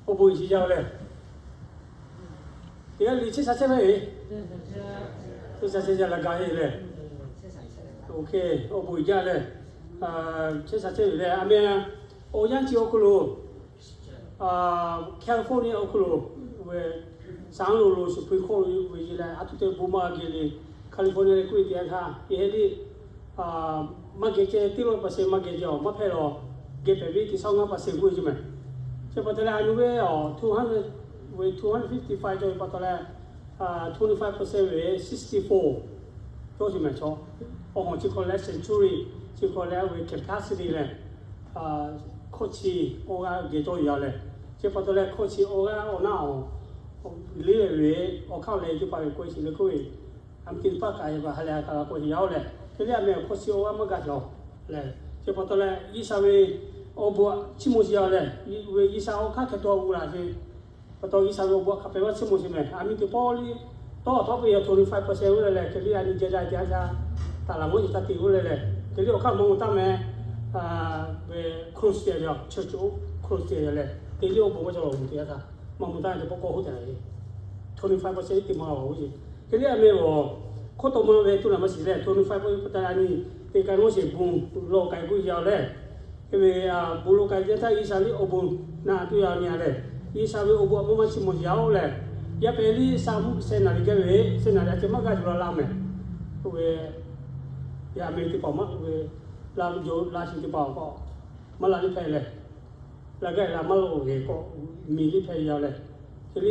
Awˬ bon uiˍ jaˇ leh, teˇ g'aˇ le chehˇ sha chehˇ ve, chehˇ sha chehˇ jaˇ leh gaˬ e leh, awˬ bon uiˍ jaˇ leh, chehˇ sha chehˇ ve leh, a meh, awˬ yanˇ chi awˬ hk'aw lo, California awˬ hk'aw lo, ve, San Diego Supreme Court ve leh, a htoꞈ te bon maˇ g'a geh le, California leh k'oˆ ve teˇ yanˇ htaˇ, e heh le, maˇ geh ceh teˇ lawˇ percent maˇ geh ceh awˬ maˇ hpehꞈ lawˬ, geh hpehꞈ ve teˇ sawˉ ngaˇ percent k'oˆ ve ce mehˍ. Chi pa taw leh a nyi ve awˬ two hundred, ve two hundred fifty five cawˬ ve pa taw leh, twenty five percent ve sixty four cawˬ ce mehˍ chaw. Awˬ hawˬ chi hk'aw leh century, chi hk'aw leh ve capacity leh, hkawˇ chi awˬ g'aˇ geh cawˬ yaˇ leh, chi pa taw leh hkawˇ chi awˬ g'aˇ awˬ naˉ awˬ, le ve awˬ hk'aˇ leh teˇ hpaˍ ve k'oˆ ve shiˍ le k'oˆ ve, a meh teˇ paˆ kaꞈ e pa ha leh a kaꞈ la k'oˆ shiˍ yaˇ-oˬ leh, hk'e le a meh awˬ hkawˇ chi awˬ g'aˇ maˇ gaˬ cawˬ leh, chi pa taw leh G'uiˬsha ve awˬ bon chiˇ mvuh shiˍ yaˇ leh, ve G'uiˬsha awˬ hk'aˇ hkeh taw g'uˇ laꞈ ce pa taw G'uiˬsha ve awˬ bon hk'a peu-eˬ maˇ chiˇ mvuh shiˍ mehˍ. A meh teˇ pawˆ le tawˇ tawˆ pe yaˇ twenty five percent oˇ leh leh, hk'e le a nyi jeh daꞈ teˇ yanˇ htaˇ, taˍ laˬ mawˇ ce taˇ te oˇ leh leh, hk'e le awˬ hk'aˇ maˇ mvuh taˇ mehˍ. Ve Christian yaˇ, church oˇ Christian yaˇ leh, te le awˬ bon maˇ cawˬ lawˬ mvuh teˇ yanˇ htaˇ, maˇ mvuh taˇ ve teˇ pawˆ kawˆ hoˉ te la ve twenty five percent teˇ maˇ a oˬ ve. Hk'e le a meh awˬ hkawˇ taw maˇ ve tuˬ laˬ maˇ shiˍ leh twenty five percent pa taw a nyi, teˇ k'ai mawˇ shiˍ bon lawˬ k'ai k'oˆ yaˇ-oˬ leh, hk'e ve, bon lawˬ k'ai teˇ yanˇ htaˇ G'uiˬsha le awˬ bon naꞈ tuˬ yaˇ nyi a leh, G'uiˬsha ve awˬ bon a maˇ maˇ chiˇ mvuh yaˇ-oˬ leh, yaˇ pehꞈ le sa mvuhˇ seh naˍ riˍ gaˇ ve, seh naˍ riˍ a ceh maˇ gaˇ tuˬ la la mehˍ. Oˇ ve, yaˇ meh teˇ hpaˍ maˇ ve, la ve jaw la shiˍ teˇ hpaˍ awˬ k'o, maˇ la le hpehꞈ leh, la gaˇ la maˇ la geh k'o, miˬ le hpehꞈ yaˇ leh, hk'e le,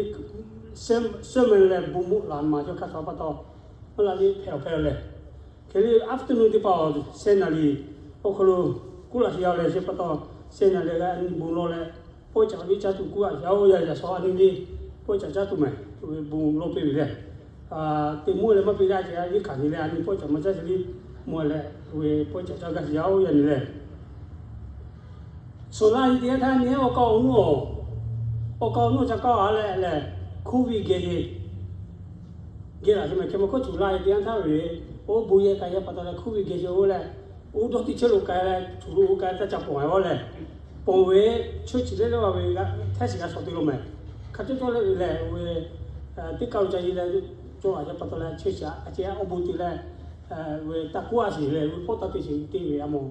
sermon leh bon mawˇ laꞈ maˍ cawˬ hk'a shuˍ pa taw, maˇ la le hpehꞈ awˬ hpehꞈ leh, hk'e le afternoon teˇ hpaˍ awˬ seh naˍ riˍ awˬ hk'aw lo kuˉ laꞈ shiˍ yaˇ leh chi pa taw, seh naˍ riˍ g'a bon lawˬ leh, pawˆ caꞈ ve caˇ tuˬ kuˉ laꞈ shiˍ yaˇ-oˬ, yaˇ yaˇ shaw a nyi le, pawˆ caꞈ caˇ tuˬ mehˍ, ve bon lawˬ piˇ ve leh, teˇ mawˇ leh maˇ piˇ daꞈ ce a yeˇ hkanˍ nyi leh a nyi pawˆ caꞈ maˇ caˇ ce le, mawˇ leh ve pawˆ caꞈ caˇ gaˇ shiˍ yaˇ-oˬ yaˇ nyi leh, Sawˍ laˇ ve teˇ yanˇ htaˇ nyi awˬ kaˍ awˬ nuˇ, awˬ kaˍ awˬ nuˇ ca kaˇ a leh leh, COVID geh ce, geh laꞈ ce mehˍ. Hk'e maˇ k'oˆ, cuˬ laˇ ve teˇ yanˇ htaˇ ve, oˇ bon yehˬ k'ai yaˇ pa taw leh COVID geh ce oˇ leh, oˇ dawˇ teˇ chehˇ lo k'ai leh, cuˬ lo k'ai taˇ ca pawˬ a oˇ leh, pawˬ ve church leh leh a ve hteˇ shiˍ g'a shawˍ te lo mehˍ. Hk'a cawˇ cawˇ leh ve leh ve, teˇ kaˇ lo ca yi leh, cawˬ a yaˇ pa taw leh church a ce awˬ bon te leh, ve taˇ kuˉ a shiˍ leh ve hpawˇ taˇ te shiˍ te ve a mawˬ,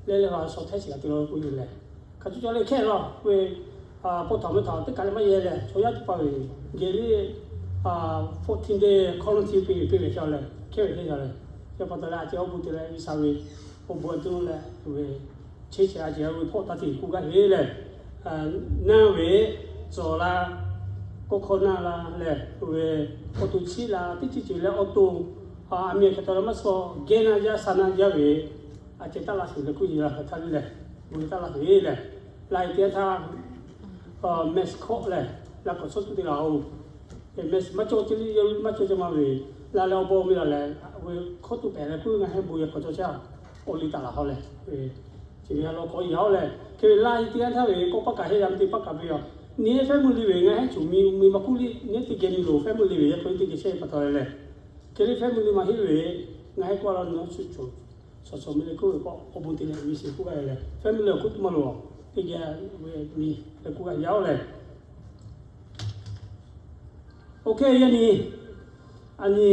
leh leh a shaw hteˇ shiˍ g'a te lo k'oˆ ve leh, hk'a cawˇ cawˇ leh hkehˇ la ve, pawˇ htaꞈ meh htaꞈ teˇ kaˬ leh maˇ yehˇ leh chaw yaˇ teˇ hpaˍ ve, geh le, fourteen day quarantine piˇ ve piˇ ve ca leh hkehˇ ve hkehˇ ca leh, chi pa taw leh a ce awˬ bon te leh G'uiˬsha ve awˬ bon a tuˬ leh ve, chehˇ chehˇ a ce ve hpawˇ taˇ te kuˇ gaˇ heˆ leh, naˇ ve, cawˬ la, kawˇ hkawˇ naˇ la leh ve, awˬ to chiˇ la teˇ ceuˬ ceuˬ leh awˬ to, a meh hk'e taw leh maˇ suh geh naˇ jaˇ sha naˇ jaˇ ve, a ce taˇ laˇ sheˍ leh kuˇ yiˬ la hk'e htaˇ le leh, bon leh taˇ laˇ sheˍ leh, la e teˇ yanˇ htaˇ, mask hkawˆ leh, la k'awꞈ shawˉ tuˬ te la-oˬ. Mask maˇ cawˬ ce le, yawˇ maˇ cawˬ ce maˇ ve, la leh awˬ bon ve la leh, ve hkawˇ tuˬ pehꞈ leh kuˇ ve ngaˬ heh bon yehˬ k'awꞈ cawˬ chehˇ a, awˬ liˇ taˍ laˬ haw leh, chi ve a law k'awꞈ yaˇ-oˬ leh, hk'e ve la e teˇ yanˇ htaˇ ve kawˇ paˇ kaꞈ heˆ, yaˇ meh teˇ paˇ kaꞈ ve a, nyi heh family ve ngaˬ heh cuˬ mi mi maˇ kuˇ le, nyi teˇ geh mi loˬ family ve yaˇ hk'aw teˇ geh chehˇ pa taw leh, hk'e le family maˇ heˆ ve, ngaˬ heh kawˇ la nawˬ shu cawˬ, shaw shaw mi leh k'oˆ ve k'o awˬ bon te leh mi shiˍ kuˇ g'a leh, family awˬ hk'oˆ tuˬ maˇ loˬ, teˇ geh ve mi leh kuˇ g'a yaˇ-oˬ leh, OK, yaˇ nyi, a nyi,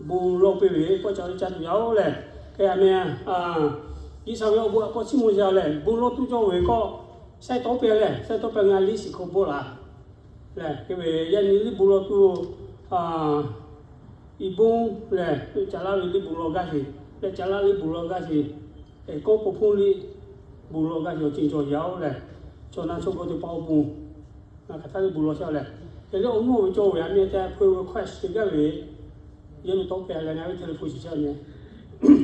bon lawˬ piˇ ve pawˆ caꞈ ve caˇ tuˬ yaˇ-oˬ leh, hk'e a meh, G'uiˬsha ve awˬ bon a k'awꞈ chiˇ mvuh yaˇ leh bon lawˬ tuˬ cawˬ ve k'o, saiˉ tawˉ pehˍ leh saiˉ tawˉ pehˍ ngaˬ liˇ shiˍ hk'aw bon laˬ leh, hk'e ve yaˇ nyi liˇ bon lawˬ tuˬ, i bon leh caꞈ laˇ ve liˇ bon lawˬ gaˇ sheˍ, leh caꞈ laˇ liˇ bon lawˬ gaˇ sheˍ, kawˇ pon hponˇ liˇ bon lawˬ gaˇ sheˍ awˬ ceuˬ cawˬ yaˇ-oˬ leh, chaw na chaw g'aw teˇ hpaˍ awˬ bon ngaˬ hk'aˬ htaˇ liˇ bon lawˬ shaˉ leh, hk'e le awˬ nuˇ awˬ ve cawˬ ve a meh te hpu ve question te gaˇ ve, yawˇ ve tawˇ pehˍ leh ngaˬ ve telephone shiˍ chehˇ a meh,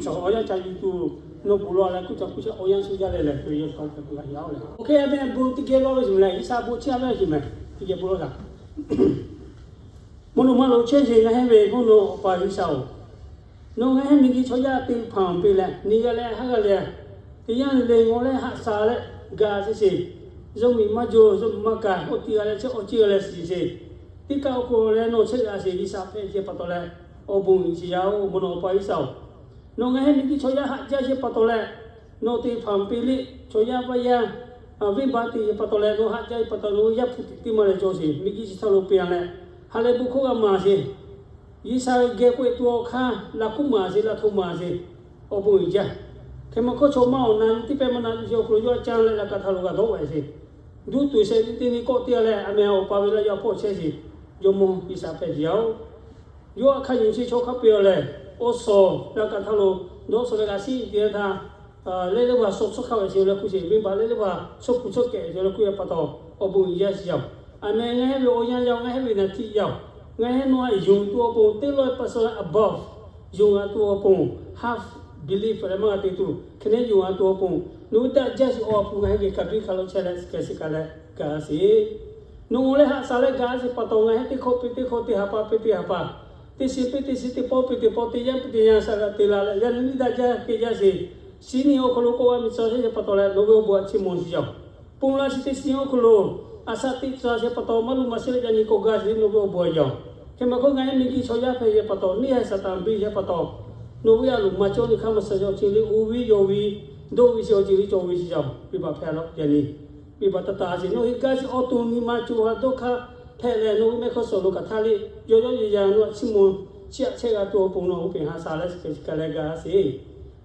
chaw awˬ yanˇ ca yuˬ tuˬ, nawˬ bon lawˬ leh kuˇ ca kuˇ chehˇ awˬ yanˇ shu jaˇ leh leh hk'e ve yawˇ ve tawˇ pehˍ bon g'a yaˇ-oˬ leh, OK, a meh bon teˇ geh lawˬ ve shiˍ mehˍ leh, G'uiˬsha bon chiˇ a ve shiˍ mehˍ, teˇ geh bon lawˬ shaˍ. Mvuhˇ naw ma lo chehˇ sheˍ ngaˬ heh ve mvuhˇ naw Awˬ pa G'uiˬsha-oˬ, nawˬ ngaˬ heh miˬguiˬ chaw yaˇ teˇ hpaˍ piˇ leh nyi g'a leh haˉ g'a leh, teˇ yanˇ le le ngawˬ leh haꞈ shaˍ leh gaˬ sheˍ sheˍ, yawˇ miˬ maˇ jaw, yawˇ miˬ maˇ kaˬ, oˇ tiˇ g'a leh chehˇ awˬ ciˇ g'a leh shiˍ sheˍ, teˇ kaˆ awˬ hk'aw leh nawˬ chehˇ g'a sheˍ G'uiˬsha hpehꞈ ce pa taw leh, awˬ bon uiˍ sheˍ yaˇ-oˬ, mvuhˇ naw Awˬ pa G'uiˬsha-oˬ, nawˬ ngaˬ heh miˬguiˬ chaw yaˇ haꞈ jaˇ ce pa taw leh, nawˬ teˇ hpaˍ piˇ le, chaw yaˇ paˇ yaˇ Venˇbaˆ te ve pa taw leh, nawˬ haꞈ jaˇ ve pa taw, nawˬ ve Yaˇ hpu tiꞈ teˇ maˇ leh cawˬ sheˍ. Miˬguiˬ chi htaˇ lo pe-a leh, ha leh bon hk'oˆ g'a maˍ sheˍ. G'uiˬsha ve geh k'oˆ-e tuˬ awˬ hk'aˇ, laꞈ k'oˆ maˍ sheˍ, laꞈ hto maˍ sheˍ. Awˬ bon uiˍ jaˇ. Hk'e maˇ hkawˇ chaw maˇ awˬ na yuˬ teˇ pehˇ maˇ na yuˬ sheˍ awˬ hk'aw lo yawˇ a caˇ leh laꞈ ka htaˇ lo g'a dawˇ-a sheˍ. Duˇ tuˬ shehˍ teˇ nyi kawˆ teˇ g'aˇ leh, a meh awˬ pa ve laˇ yaˇ hpawˇ chehˇ sheˍ. Jawˇmawˇ G'uiˬsha hpehꞈ ve yoˬ. Yawˇ a hk'aˇ yuˬ sheˍ chaw hk'a peu-eˬ leh, awˬ suhˍ laꞈ ka htaˇ lo dawˇ suh leh g'a shiˉ te-a htaˇ, leh leuˉ baˬ shaw tsuhˇ hk'aˇ ve sheˍ leh hkuˇ sheˍ, venˇbaˆ leh leuˉ baˬ shaw hpu tsuhˇ kehꞈ ve sheˍ leh hkuˇ ve pa taw, awˬ bon uiˍ jaˇ sheˍ yaˇ-oˬ. A meh ngaˬ heˆ ve awˬ yanˇ yaˇ-oˬ, ngaˬ heˆ ve naˬ htiˆ yaˇ-oˬ, ngaˬ heˆ nawˬ a yonˍ tuˬ awˬ pon teˇ lawˇ percent above yonˍ g'a tuˬ awˬ pon, half belief leh maˇ g'a te tuˬ hk'e neˉ yonˍ g'a tuˬ awˬ pon, nawˬ hui daꞈ jaˇ sheˍ awˬ a hpu ngaˬ heˆ ve hk'a biˇ hk'a lawˇ chehˇ leh, suh kehˬ suh ka leh gaˬ sheˍ. Nawˬ ngaˬ leh haꞈ shaˍ leh gaˬ sheˍ pa taw, ngaˬ heˆ teˇ hkawˇ piˇ teˇ hkawˇ, teˇ ha pa piˇ teˇ ha pa, teˇ shiˍ piˇ teˇ shiˍ, teˇ pawˆ piˇ teˇ pawˆ, teˇ yanˇ piˇ teˇ yanˇ, shaˍ g'a te la leh yaˇ nyi liˇ daꞈ jaˇ hk'e jaˇ sheˍ. Shiˍ nyi awˬ hk'aw lo k'awꞈ g'a miˬ tcuh sheˍ pa taw leh, nawˬ ve awˬ bon htaꞈ chiˇ mvuh sheˍ yaˇ-oˬ. Ponˬ laˇ chi teˇ shiˍ awˬ hk'aw lo a shaꞈ teꞈ tcuh sheˍ pa taw, maˇ luˬ maˇ sheˆ leh yaꞈ nyi k'awꞈ gaˬ sheˍ, nawˬ ve awˬ bon htaꞈ yaˇ-oˬ. Hk'e maˇ hkawˇ ngaˬ heˆ miˬguiˬ chaw yaˇ hpehꞈ ve pa taw, neˇ haiˬ Saˍtanˍ biˇ sheˍ pa taw, nawˬ ve a loˍ maˇ cawˇ nyi hk'aˇ maˇ suh yaw ceuˬ le, oˇ viˉ yaw viˉ, dawˇ ve sheˍ awˬ ceuˬ le cawˬ ve sheˍ yaˇ-oˬ. Piˇ baˬ hpehꞈ la yaꞈ nyi, piˇ baˬ taˇ taˍ sheˍ. Nawˬ hui gaˬ sheˍ awˬ to nyi ma co ha dawˇ hk'aˇ hpehꞈ leh, nawˬ ve mehˆ hkawˇ suhˍ lo kaꞈ htaˇ le, yawˇ yawˇ yaˇ yaˇ nawˬ htaꞈ chiˇ mvuh chiˇ aꞈ chehˇ g'a tuˬ awˬ pon nawˬ oˇ peˬ haꞈ shaˍ leh, suh kehˬ suh ka leh gaˬ sheˍ.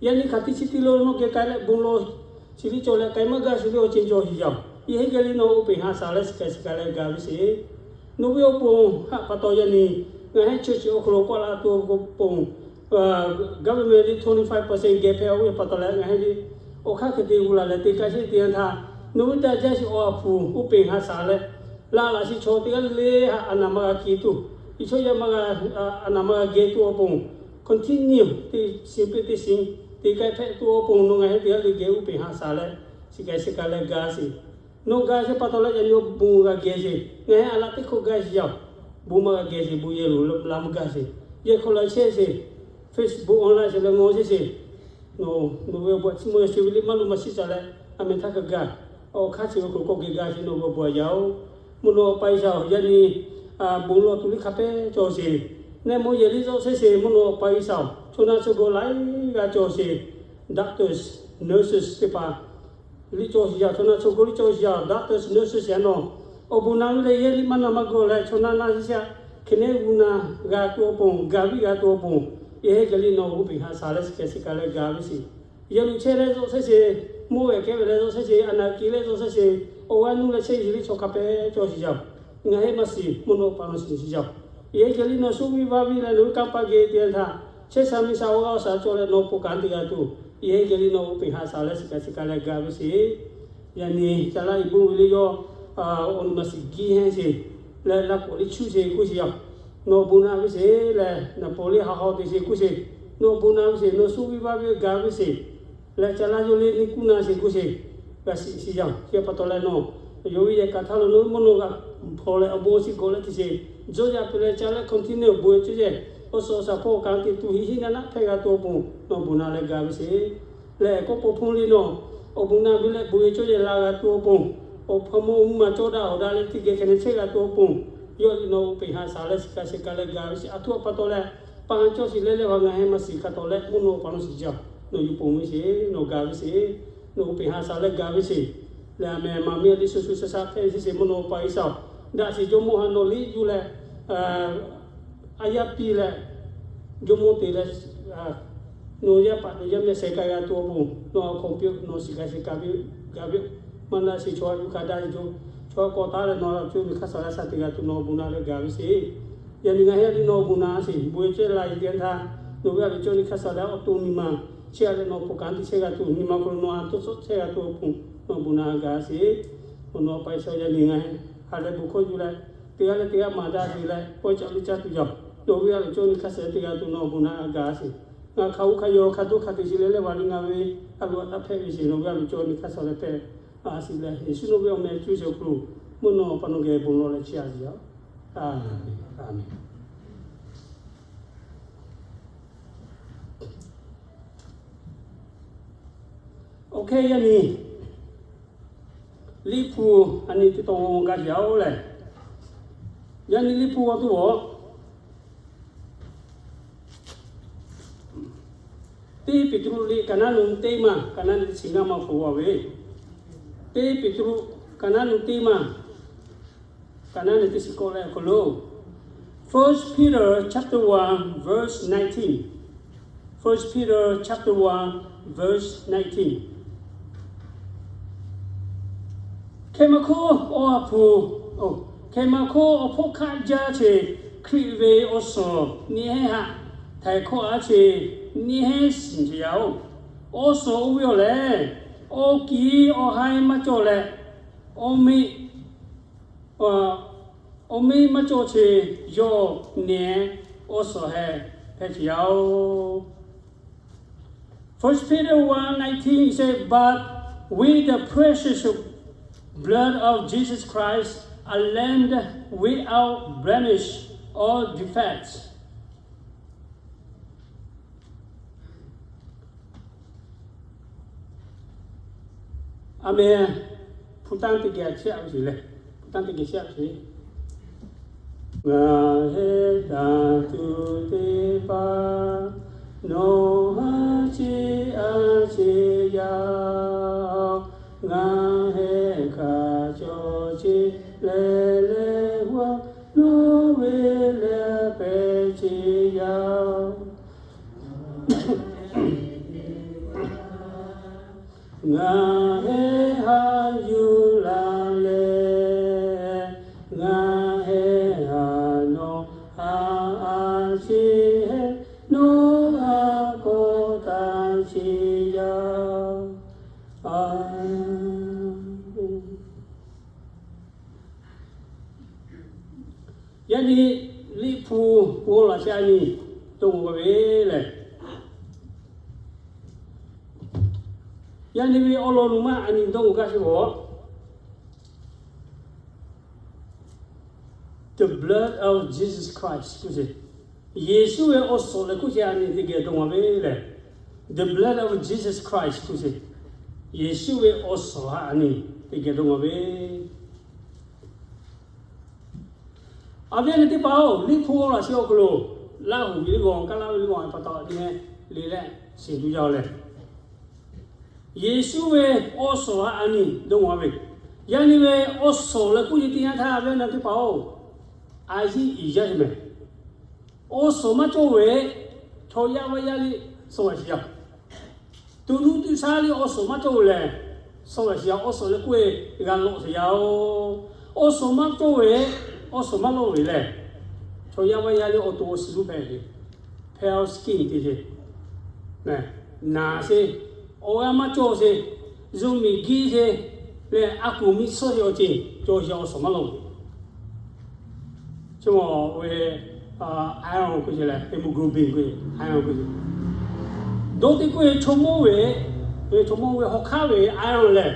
Yaꞈ nyi hk'aˬ teˇ chi teˇ lo nawˬ geh k'ai leh bon lawˬ, chi liˇ cawˬ leh k'ai maˇ gaˬ sheˍ ve awˬ ceuˬ cawˬ sheˍ yaˇ-oˬ. Yehˬ heˆ geh le nawˬ oˇ peˬ haꞈ shaˍ leh, suh kehˬ suh ka leh gaˬ ve sheˍ. Nawˬ ve awˬ pon haꞈ pa taw yaꞈ nyi, ngaˬ heˆ church awˬ hk'aw lo k'awꞈ la tuˬ awˬ pon, government le twenty five percent geh hpehꞈ-oˬ ve pa taw leh, ngaˬ heˆ le awˬ hk'aˇ hk'e te g'uˇ la leh te k'ai sheˍ teˇ yanˇ htaˇ, nawˬ ve daꞈ jaˇ sheˍ awˬ a hpu oˇ peˬ haꞈ shaˍ leh, laꞈ laꞈ sheˍ chaw teˇ g'aˇ le le haꞈ a naˍ maˇ g'a keu tuˬ, i chaw yaˇ maˇ g'a, a naˍ maˇ g'a geh tuˬ awˬ pon, continue teˇ shiˍ piˇ teˇ shiˍ te k'ai hpehꞈ tuˬ awˬ pon nawˬ ngaˬ heˆ teˇ g'aˇ le geh oˇ peˬ haꞈ shaˍ leh, suh kehˬ suh ka leh gaˬ sheˍ. Nawˬ gaˬ sheˍ pa taw leh yaꞈ nyi awˬ bon g'a geh sheˍ. Ngaˬ heˆ a laꞈ teˇ hkawˇ gaˬ sheˍ yaˇ-oˬ. Bon maˇ g'a geh sheˍ, bon yehˬ loˍ la maˇ gaˬ sheˍ. Yehˬ hk'aw la chehˇ sheˍ, Facebook online sheˍ leh ngaw sheˍ sheˍ. Nawˬ ve awˬ bon htaꞈ chiˇ mvuh yaˇ sheˍ ve le, maˇ luˬ maˇ shiˆ shaˍ leh, a meh htaˇ kaꞈ gaˬ. Awˬ hk'aˇ chi ve hk'aw lo k'awꞈ geh gaˬ sheˍ, nawˬ ve awˬ bon htaꞈ yaˇ-oˬ. Mvuhˇ naw awˬ pa G'uiˬsha-oˬ, yaꞈ nyi bon lawˬ tuˬ liˇ hk'a pehˉ cawˬ sheˍ. Neˇ mawˇ yehˬ liˇ zawˇ sheˍ sheˍ, mvuhˇ naw awˬ pa G'uiˬsha-oˬ, chaw na chaw gawˬ laiˉ g'aˇ cawˬ sheˍ. Doctors, nurses teˇ hpaˍ liˇ cawˬ sheˍ yaˇ, chaw na chaw gawˬ liˇ cawˬ sheˍ yaˇ, doctors, nurses yaˇ nawˬ awˬ bon na ve leh yehˬ liˇ maˇ na maˇ gawˬ leh, chaw na na sheˍ sheˍ, hk'e neˉ g'uˇ na g'a tuˬ awˬ pon, gaˬ viˉ g'a tuˬ awˬ pon, yehˬ heˆ geh le nawˬ oˇ peˬ haꞈ shaˍ leh, suh kehˬ suh ka leh gaˬ ve sheˍ. Yehˬ loꞈ chehˇ leh zawˇ sheˍ sheˍ, mawˇ vehˬ kehˉ ve leh zawˇ sheˍ sheˍ, a naˍ kiˬ leh zawˇ sheˍ sheˍ, awˬ g'aˇ nuˇ leh chehˇ yehˬ liˇ chaw hk'a pehˉ cawˬ sheˍ yaˇ. Ngaˬ heˆ maˇ shiˍ, mvuhˇ naw awˬ pa nawˬ shiˍ shiˍ yaˇ. Yehˬ heˆ geh le nawˬ suˉ viˉ vaˇ viˉ leh nawˬ ve kanˇ paˆ geh te-a htaˇ, chehˇ sha miˇ sha awˬ g'aˇ awˬ shaˍ cawˬ leh nawˬ pon kanˉ te g'a tuˬ, yehˬ heˆ geh le nawˬ oˇ peˬ haꞈ shaˍ leh, suh kehˬ suh ka leh gaˬ ve sheˍ. Yaꞈ nyi ca laˇ e bon ve le yawˇ, awˬ nuˬ maˍ shiˍ giˇ hehnˇ sheˍ leh, laꞈ k'awꞈ liˇ chuˇ sheˍ kuˇ sheˍ yaˇ. Nawˬ bon na ve sheˍ leh, naˍ paw liˇ ha haw te sheˍ kuˇ sheˍ. Nawˬ bon na ve sheˍ, nawˬ suˉ viˉ vaˇ viˉ gaˬ ve sheˍ leh, ca laˇ yawˇ le neˇ kuˇ na sheˍ kuˇ sheˍ. G'a shiˍ shiˍ yaˇ. Chi pa taw leh nawˬ, yawˇ ve yehˬ kaꞈ htaˇ lo nawˬ mvuhˇ naw g'a hpaw leh awˬ bon chi gawˬ leh te sheˍ. Jawˇ yaˇ peuˬ leh ca leh continue bon yehˬ cawˇ yehˬ, awˬ suhˍ awˬ shaˍ hpawˇ kanˉ te tuˬ hiˆ hiˆ naˆ naˆ hpehˇ g'a tuˬ awˬ pon nawˬ bon na leh gaˬ ve sheˍ. Leh kawˆ paw hpuˇ le nawˬ, awˬ bon na ve leh bon yehˬ cawˇ yehˬ la g'a tuˬ awˬ pon, awˬ hpawˇ mawˇ mvuhˇ ma cawˇ daꞈ awˬ daꞈ leh teˇ geh hk'e ne chehˇ g'a tuˬ awˬ pon, yawˇ le nawˬ oˇ peˬ haꞈ shaˍ leh, suh kehˬ suh ka leh gaˬ ve sheˍ. A htoꞈ ma pa taw leh, pa haˉ cawˇ sheˍ leh leh g'a ngaˬ heˆ maˇ shiˍ hk'a taw leh, mvuhˇ naw awˬ pa nawˬ shiˍ jaˇ. Nawˬ yuˬ ponˬ ve sheˍ, nawˬ gaˬ ve sheˍ, nawˬ oˇ peˬ haꞈ shaˍ leh gaˬ ve sheˍ. Leh a meh maˍ miˇ a liˇ shu shu sha sha hpehˇ sheˍ sheˍ, mvuhˇ naw awˬ pa G'uiˬsha-oˬ, daꞈ sheˍ Jawˇmawˇ ha nawˬ liˇ yuˬ leh, a yaˇ piˇ leh, Jawˇmawˇ te leh, nawˬ yaˇ paˍ nawˬ yaˇ meh sheh k'ai g'a tuˬ awˬ pon, nawˬ a hkaw piˇ-oˆ, nawˬ shiˍ k'ai sheh k'ai ve, gaˬ ve, maˇ na sheˍ chaw a yuˬ hk'a daꞈ ve, chaw a k'awꞈ taˉ leh nawˬ a loꞈ cawˇ nyi hk'aˇ suh leh sha te g'a tuˬ nawˬ bon na leh gaˬ ve sheˍ. Yaꞈ nyi ngaˬ heˆ a liˇ nawˬ bon na sheˍ, bon yehˬ cawˇ la e te-a htaˇ, nawˬ ve a loꞈ cawˇ nyi hk'aˇ suh leh awˬ to nyi ma chehˇ a leh nawˬ pon kanˉ te chehˇ g'a tuˬ, nyi ma hk'aw lo nawˬ a toˇ tsuhˇ chehˇ g'a tuˬ awˬ pon nawˬ bon na gaˬ sheˍ. Awˬ nawˬ pa G'uiˬsha yaꞈ nyi ngaˬ heˆ ha leh bon hkawˇ yuˬ leh, teˇ g'aˇ leh teˇ g'aˇ maˍ daꞈ sheˍ leh, pawehˇ caꞈ liˇ caˇ tuˬ yaˇ, nawˬ ve a loꞈ cawˇ nyi hk'aˇ suh leh teˇ g'aˇ tuˬ nawˬ bon na gaˬ sheˍ. Ngaˬ hk'aˬ oˇ hk'aˬ yaw hk'a dawˇ hk'a te sheˍ leh leh, a liˇ ngaˬ ve a loꞈ a taˇ hpehꞈ ve sheˍ, nawˬ ve a loꞈ cawˇ nyi hk'aˇ suh leh hpehꞈ a sheˍ leh, Yeˍsuˆ nawˬ ve awˬ meh cuˇ sheˍ awˬ hk'aw lo, mvuhˇ naw awˬ pa nawˬ geh bon lawˬ leh chiˇ a sheˍ yaˇ. A menˬ, a menˬ. Oˇ hk'e yaꞈ nyi Liꞈ hpu a nyi teˇ taw g'a gaˬ yaˇ-oˬ lehˬ, yaꞈ nyi Liꞈ hpu g'aw tuˬ awˬ, teˇ Peˍtruˆ liꞈ kaꞈ naˉ nu teˇ maˬ kaꞈ naˉ nu chi ngaˇ maˬ hpu g'a ve, Teˇ Peˍtruˆ ka naˉ nu teˇ maˬ, ka naˉ nu teˇ chi k'awˆ leh awˬ hk'aw lo, First Peter chapter one verse nineteen. First Peter chapter one verse nineteen. Hkeh ma hk'oˆ awˬ ha hpu, hkeh ma hk'oˆ awˬ hpawˇ hkaˆ jaˇ ce, Hkriꞈ ve awˬ suhˍ nyiˇ hehnˇ haꞈ htaiˍ hkawˇ aˉ ce, nyiˇ hehnˇ shiˍ ce yaˇ-oˬ, awˬ suhˍ oˇ ve awˬ lehˬ, awˬ kiˍ awˬ haiˇ maˇ cawˬ leh, awˬ meꞈ, awˬ meꞈ maˇ cawˬ ce, yawˇ nehˬ awˬ suhˍ heh hpehꞈ ce yaˇ-oˬ. First Peter one nineteen says, "But with the precious blood of Jesus Christ, a lamb without blemish or defect." Amen. Hpu tanˇ teˇ geh chehˇ a ve shiˍ leh, hpu tanˇ teˇ geh chehˇ a ve shiˍ. Ngaˬ heh daꞈ tuˬ teˇ hpaˍ nawˬ haˉ chiˇ a ce yaˇ-oˬ, ngaˬ heh hkaˍ cawˬ ce leh leh g'aˇ nawˬ ve leh pehˬ ce yaˇ-oˬ. Ngaˬ heh haˉ yuˬ la leh, ngaˬ heh haˉ nawˬ haˉ a ce heh, nawˬ haˉ kawˆ taˍ ce yaˇ. Yaˇ nyi Liꞈ hpu g'aw laꞈ sheh a nyi dawˇ g'aw ve lehˬ, yaˇ nyi ve awˬ lawn nuˬ maˇ a nyi dawˇ g'aw gaˇ sheˍ g'awˬ. The blood of Jesus Christ k'oˆ ce, Yeˍsuˆ ve awˬ suhˍ leh k'oˆ ce a nyi teˇ geh dawˇ g'aw ve lehˬ, the blood of Jesus Christ k'oˆ ce, Yeˍsuˆ ve awˬ suhˍ a nyi teˇ geh dawˇ g'aw ve. A viˉ nyi teˇ hpaˍ-oˬ, Liꞈ hpu g'aw laꞈ sheh awˬ hk'aw lo, Laˇ huˍ ve liꞈ g'aw, Kaˉ laˇ ve liꞈ g'aw pa taw a nyi leh, le leh shiˍ tuˬ yaˇ-oˬ lehˬ, Yeˍsuˆ ve awˬ suhˍ a nyi dawˇ g'aw ve. Yaˇ nyi ve awˬ suhˍ leh k'oˆ ce teˇ yanˇ htaˇ a viˉ nyi teˇ hpaˍ-oˬ, a yiˉ iˍ yaˇ mehˍ. Awˬ suhˍ maˇ cawˬ ve, chaw yaˇ vaˇ yaˇ liˇ suh g'a shiˍ yaˇ. Tuꞈ nuˇ tuꞈ shaˉ liˇ awˬ suhˍ maˇ cawˬ ve lehˬ, suh g'a shiˍ yaˇ. Awˬ suhˍ leh k'oˆ ve g'a lawꞈ shiˍ yaˇ-oˬ. Awˬ suhˍ maˇ cawˬ ve, awˬ suhˍ maˇ lawꞈ ve lehˬ, chaw yaˇ vaˇ yaˇ liˇ awˬ to awˬ shiˍ luˇ hpehꞈ ve, pale skin te ce, naˬ ce, awˬ g'aˇ maˇ cawˬ ce, zuhꞈ miˬ giˇ ce, leh a kuˬ miˇ suhˉ ce awˬ ceuˬ cawˬ shiˍ yaˇ, awˬ suhˍ maˇ lawꞈ ve. Chi ma ve, iron k'oˆ ce leh hemoglobin k'oˆ ce, iron k'oˆ ce. Dawˇ teˇ k'oˆ ve chaw mawˇ ve, ve chaw mawˇ ve hawˉ hk'aˇ ve iron lehˬ,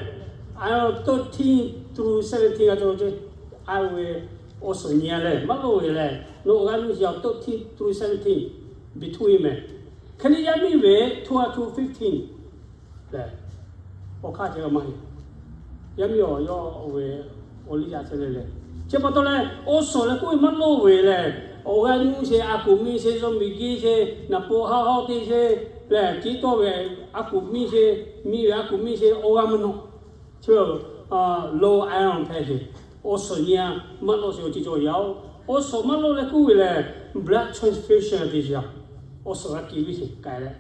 iron thirteen through seventeen g'a cawˬ ce. A ve awˬ suhˍ nyi a lehˬ maˇ lawꞈ ve lehˬ, nawˬ awˬ g'aˇ nuˇ shiˍ yaˇ thirteen through seventeen between mehˍ. Hk'e liˇ yaˇ miˇ ve two a through fifteen lehˬ, awˬ hk'aˇ ceh g'a maˇ heˆ. Yaˇ miˇ awˬ yawˇ oˇ ve awˬ liˇ yaˇ ceh le lehˬ, chi pa taw leh awˬ suhˍ leh k'oˆ ve maˇ lawꞈ ve lehˬ, awˬ g'aˇ nuˇ ce, a kuˬ miˇ ce, zuhꞈ miˬ giˇ ce, naˍ po haˉ hawˉ te ce, leh ciˉ tawˇ ve a kuˬ miˇ ce, miˇ ve a kuˬ miˇ ce, awˬ g'aˇ maˇ nawꞈ. Chi low iron hpehꞈ ce. Awˬ suhˍ nyi a maˇ lawꞈ shiˍ awˬ ceuˬ cawˬ yaˇ-oˬ. Awˬ suhˍ maˇ lawꞈ leh k'oˆ ve lehˬ, blood transfusion te shiˍ yaˇ. Awˬ suhˍ g'a kiˬ ve shiˍ k'ai leh,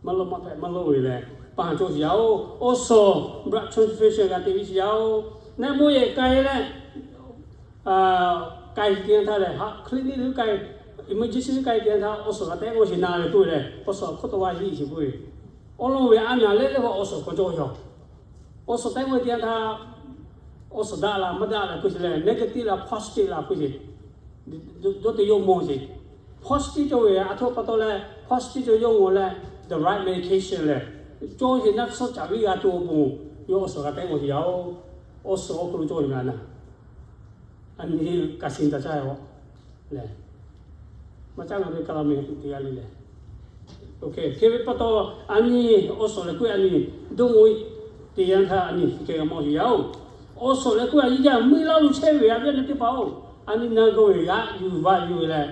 maˇ lawꞈ maˇ hpehꞈ maˇ lawꞈ ve lehˬ, paˍ cawˬ shiˍ yaˇ-oˬ. Awˬ suhˍ blood transfusion g'a te ve shiˍ yaˇ-oˬ. Neˇ maˇ yehˬ k'ai leh, k'ai teˇ yanˇ htaˇ lehˬ, ha clinic k'ai, emergency k'ai teˇ yanˇ htaˇ awˬ suhˍ g'a tehˆ g'awˇ shiˍ na ve k'oˆ ve lehˬ, awˬ suhˍ hk'oˆ taw g'a yiˇ shiˍ k'oˆ ve, awˬ lawn ve a naˍ lehˆ lehˆ va awˬ suhˍ hk'aw cawˬ shiˍ. Awˬ suhˍ tehˆ g'awˇ teˇ yanˇ htaˇ, awˬ suhˍ daꞈ la maˇ daꞈ la k'oˆ ce lehˬ, negative la positive la k'oˆ ce, dawˇ te yawˇ mawˬ ce. Positive cawˬ ve a htoꞈ pa taw leh, positive cawˬ yawˇ mawˬ leh, the right medication lehˬ, cawˬ ce naˆ suhˉ caˍ viˉ g'a tuˬ awˬ pon, yawˇ awˬ suhˍ g'a tehˆ g'awˇ shiˍ yaˇ-oˬ. Awˬ suhˍ awˬ hk'aw lo cawˬ ve a naˍ, a nyi kaꞈ shiˍ taˍ caˇ ve lehˬ, maˇ caˉ ngaˬ hui kaˬ la meh tuˬ te g'a le lehˬ. Hk'e ve pa taw, a nyi awˬ suhˍ leh k'oˆ ve a nyi dawˇ g'awˇ teˇ yanˇ htaˇ a nyi kehˬ g'a mawˬ shiˍ yaˇ-oˬ. Awˬ suhˍ leh k'oˆ ve a nyi yaˇ meuˇ laˇ lo chehˇ ve a viˉ nyi teˇ hpaˍ-oˬ, a nyi na g'a ve g'aꞈ yuˬ vaˇ yuˬ ve leh,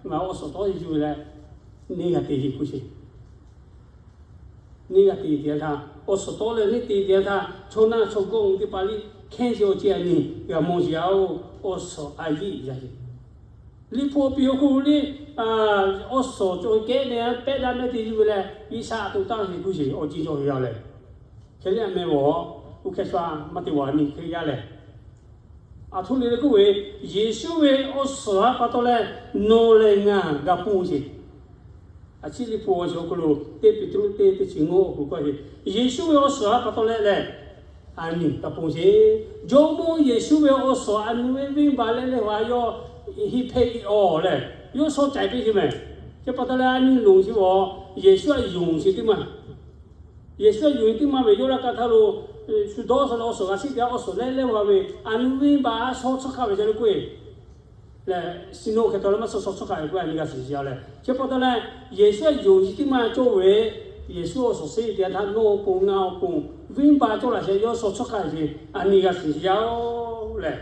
ngaˬ awˬ suhˍ tawˇ yuˬ ve leh, neˇ g'a te ce k'oˆ ce. neˇ g'a te te htaˇ, awˬ suhˍ tawˆ leh neˇ te te htaˇ, chaw naˆ chaw gawˆ teˇ hpaˍ liˇ hkehˇ ce awˬ ce a nyi g'a mawˬ sheˍ yaˇ-oˬ, awˬ suhˍ a yiˇ yaˇ sheˍ. Liꞈ hpu awˬ piˍ awˬ hk'aw lo le, awˬ suhˍ cawˬ kehˉ neh pehˆ daꞈ mehˆ te yuˬ ve leh, G'uiˬsha a to taˇ sheˍ kuˇ sheˍ awˬ ceuˬ cawˬ ve yaˇ leh, hk'e le a meh g'awˬ, oˇ hkehˇ sha maˇ te wa ni hk'e yaˇ leh, aˬ htoꞈ le le k'oˆ ve, Yeˍsuˆ ve awˬ suhˍ a pa taw leh nawˬ leh ngaˬ g'a ponˬ sheˍ. A ciˉ Liꞈ hpu awˬ ceuˬ awˬ hk'aw lo teˇ Peˍtruˆ teˇ teˇ chi ngaˇ awˬ hk'aw lo k'oˆ ve, Yeˍsuˆ ve awˬ suhˍ a pa taw leh leh a nyi g'a ponˬ sheˍ. Jawˇmawˇ Yeˍsuˆ ve awˬ suhˍ a nu ve venˇbaˆ leh leh haꞈ yawˇ hiˆ hpeˆ-e awˬ leh, yawˇ shaw caiˍ piˇ sheˍ mehˍ. Chi pa taw leh a nyi lonˬ sheˍ ve, Yeˍsuˆ a yonˍ sheˍ teˇ maˇ Yeˍsuˆ a yonˍ teˇ maˇ ve yawˇ laˇ ka htaˇ lo, shu dawˇ shaw leh awˬ suhˍ g'a shiˆ te a, awˬ suhˍ leh leh haꞈ ve a nu venˇbaˆ shaw tsuhˇ hk'a ve ca le k'oˆ-e leh, siˍ nawˇ hk'e taw leh maˇ shaw shaw tsuhˇ hk'a ve k'oˆ a nyi g'a shiˍ sheˍ yaˇ leh. Chi pa taw leh, Yeˍsuˆ a yonˍ sheˍ teˇ maˇ cawˇ ve, Yeˍsuˆ awˬ suhˍ shiˆ te htaˇ nawˇ awˬ pon ngaˬ awˬ pon venˇbaˆ cawˇ laꞈ sheˍ yawˇ shaw tsuhˇ hk'a ve a nyi g'a shiˍ sheˍ yaˇ-oˬ leh,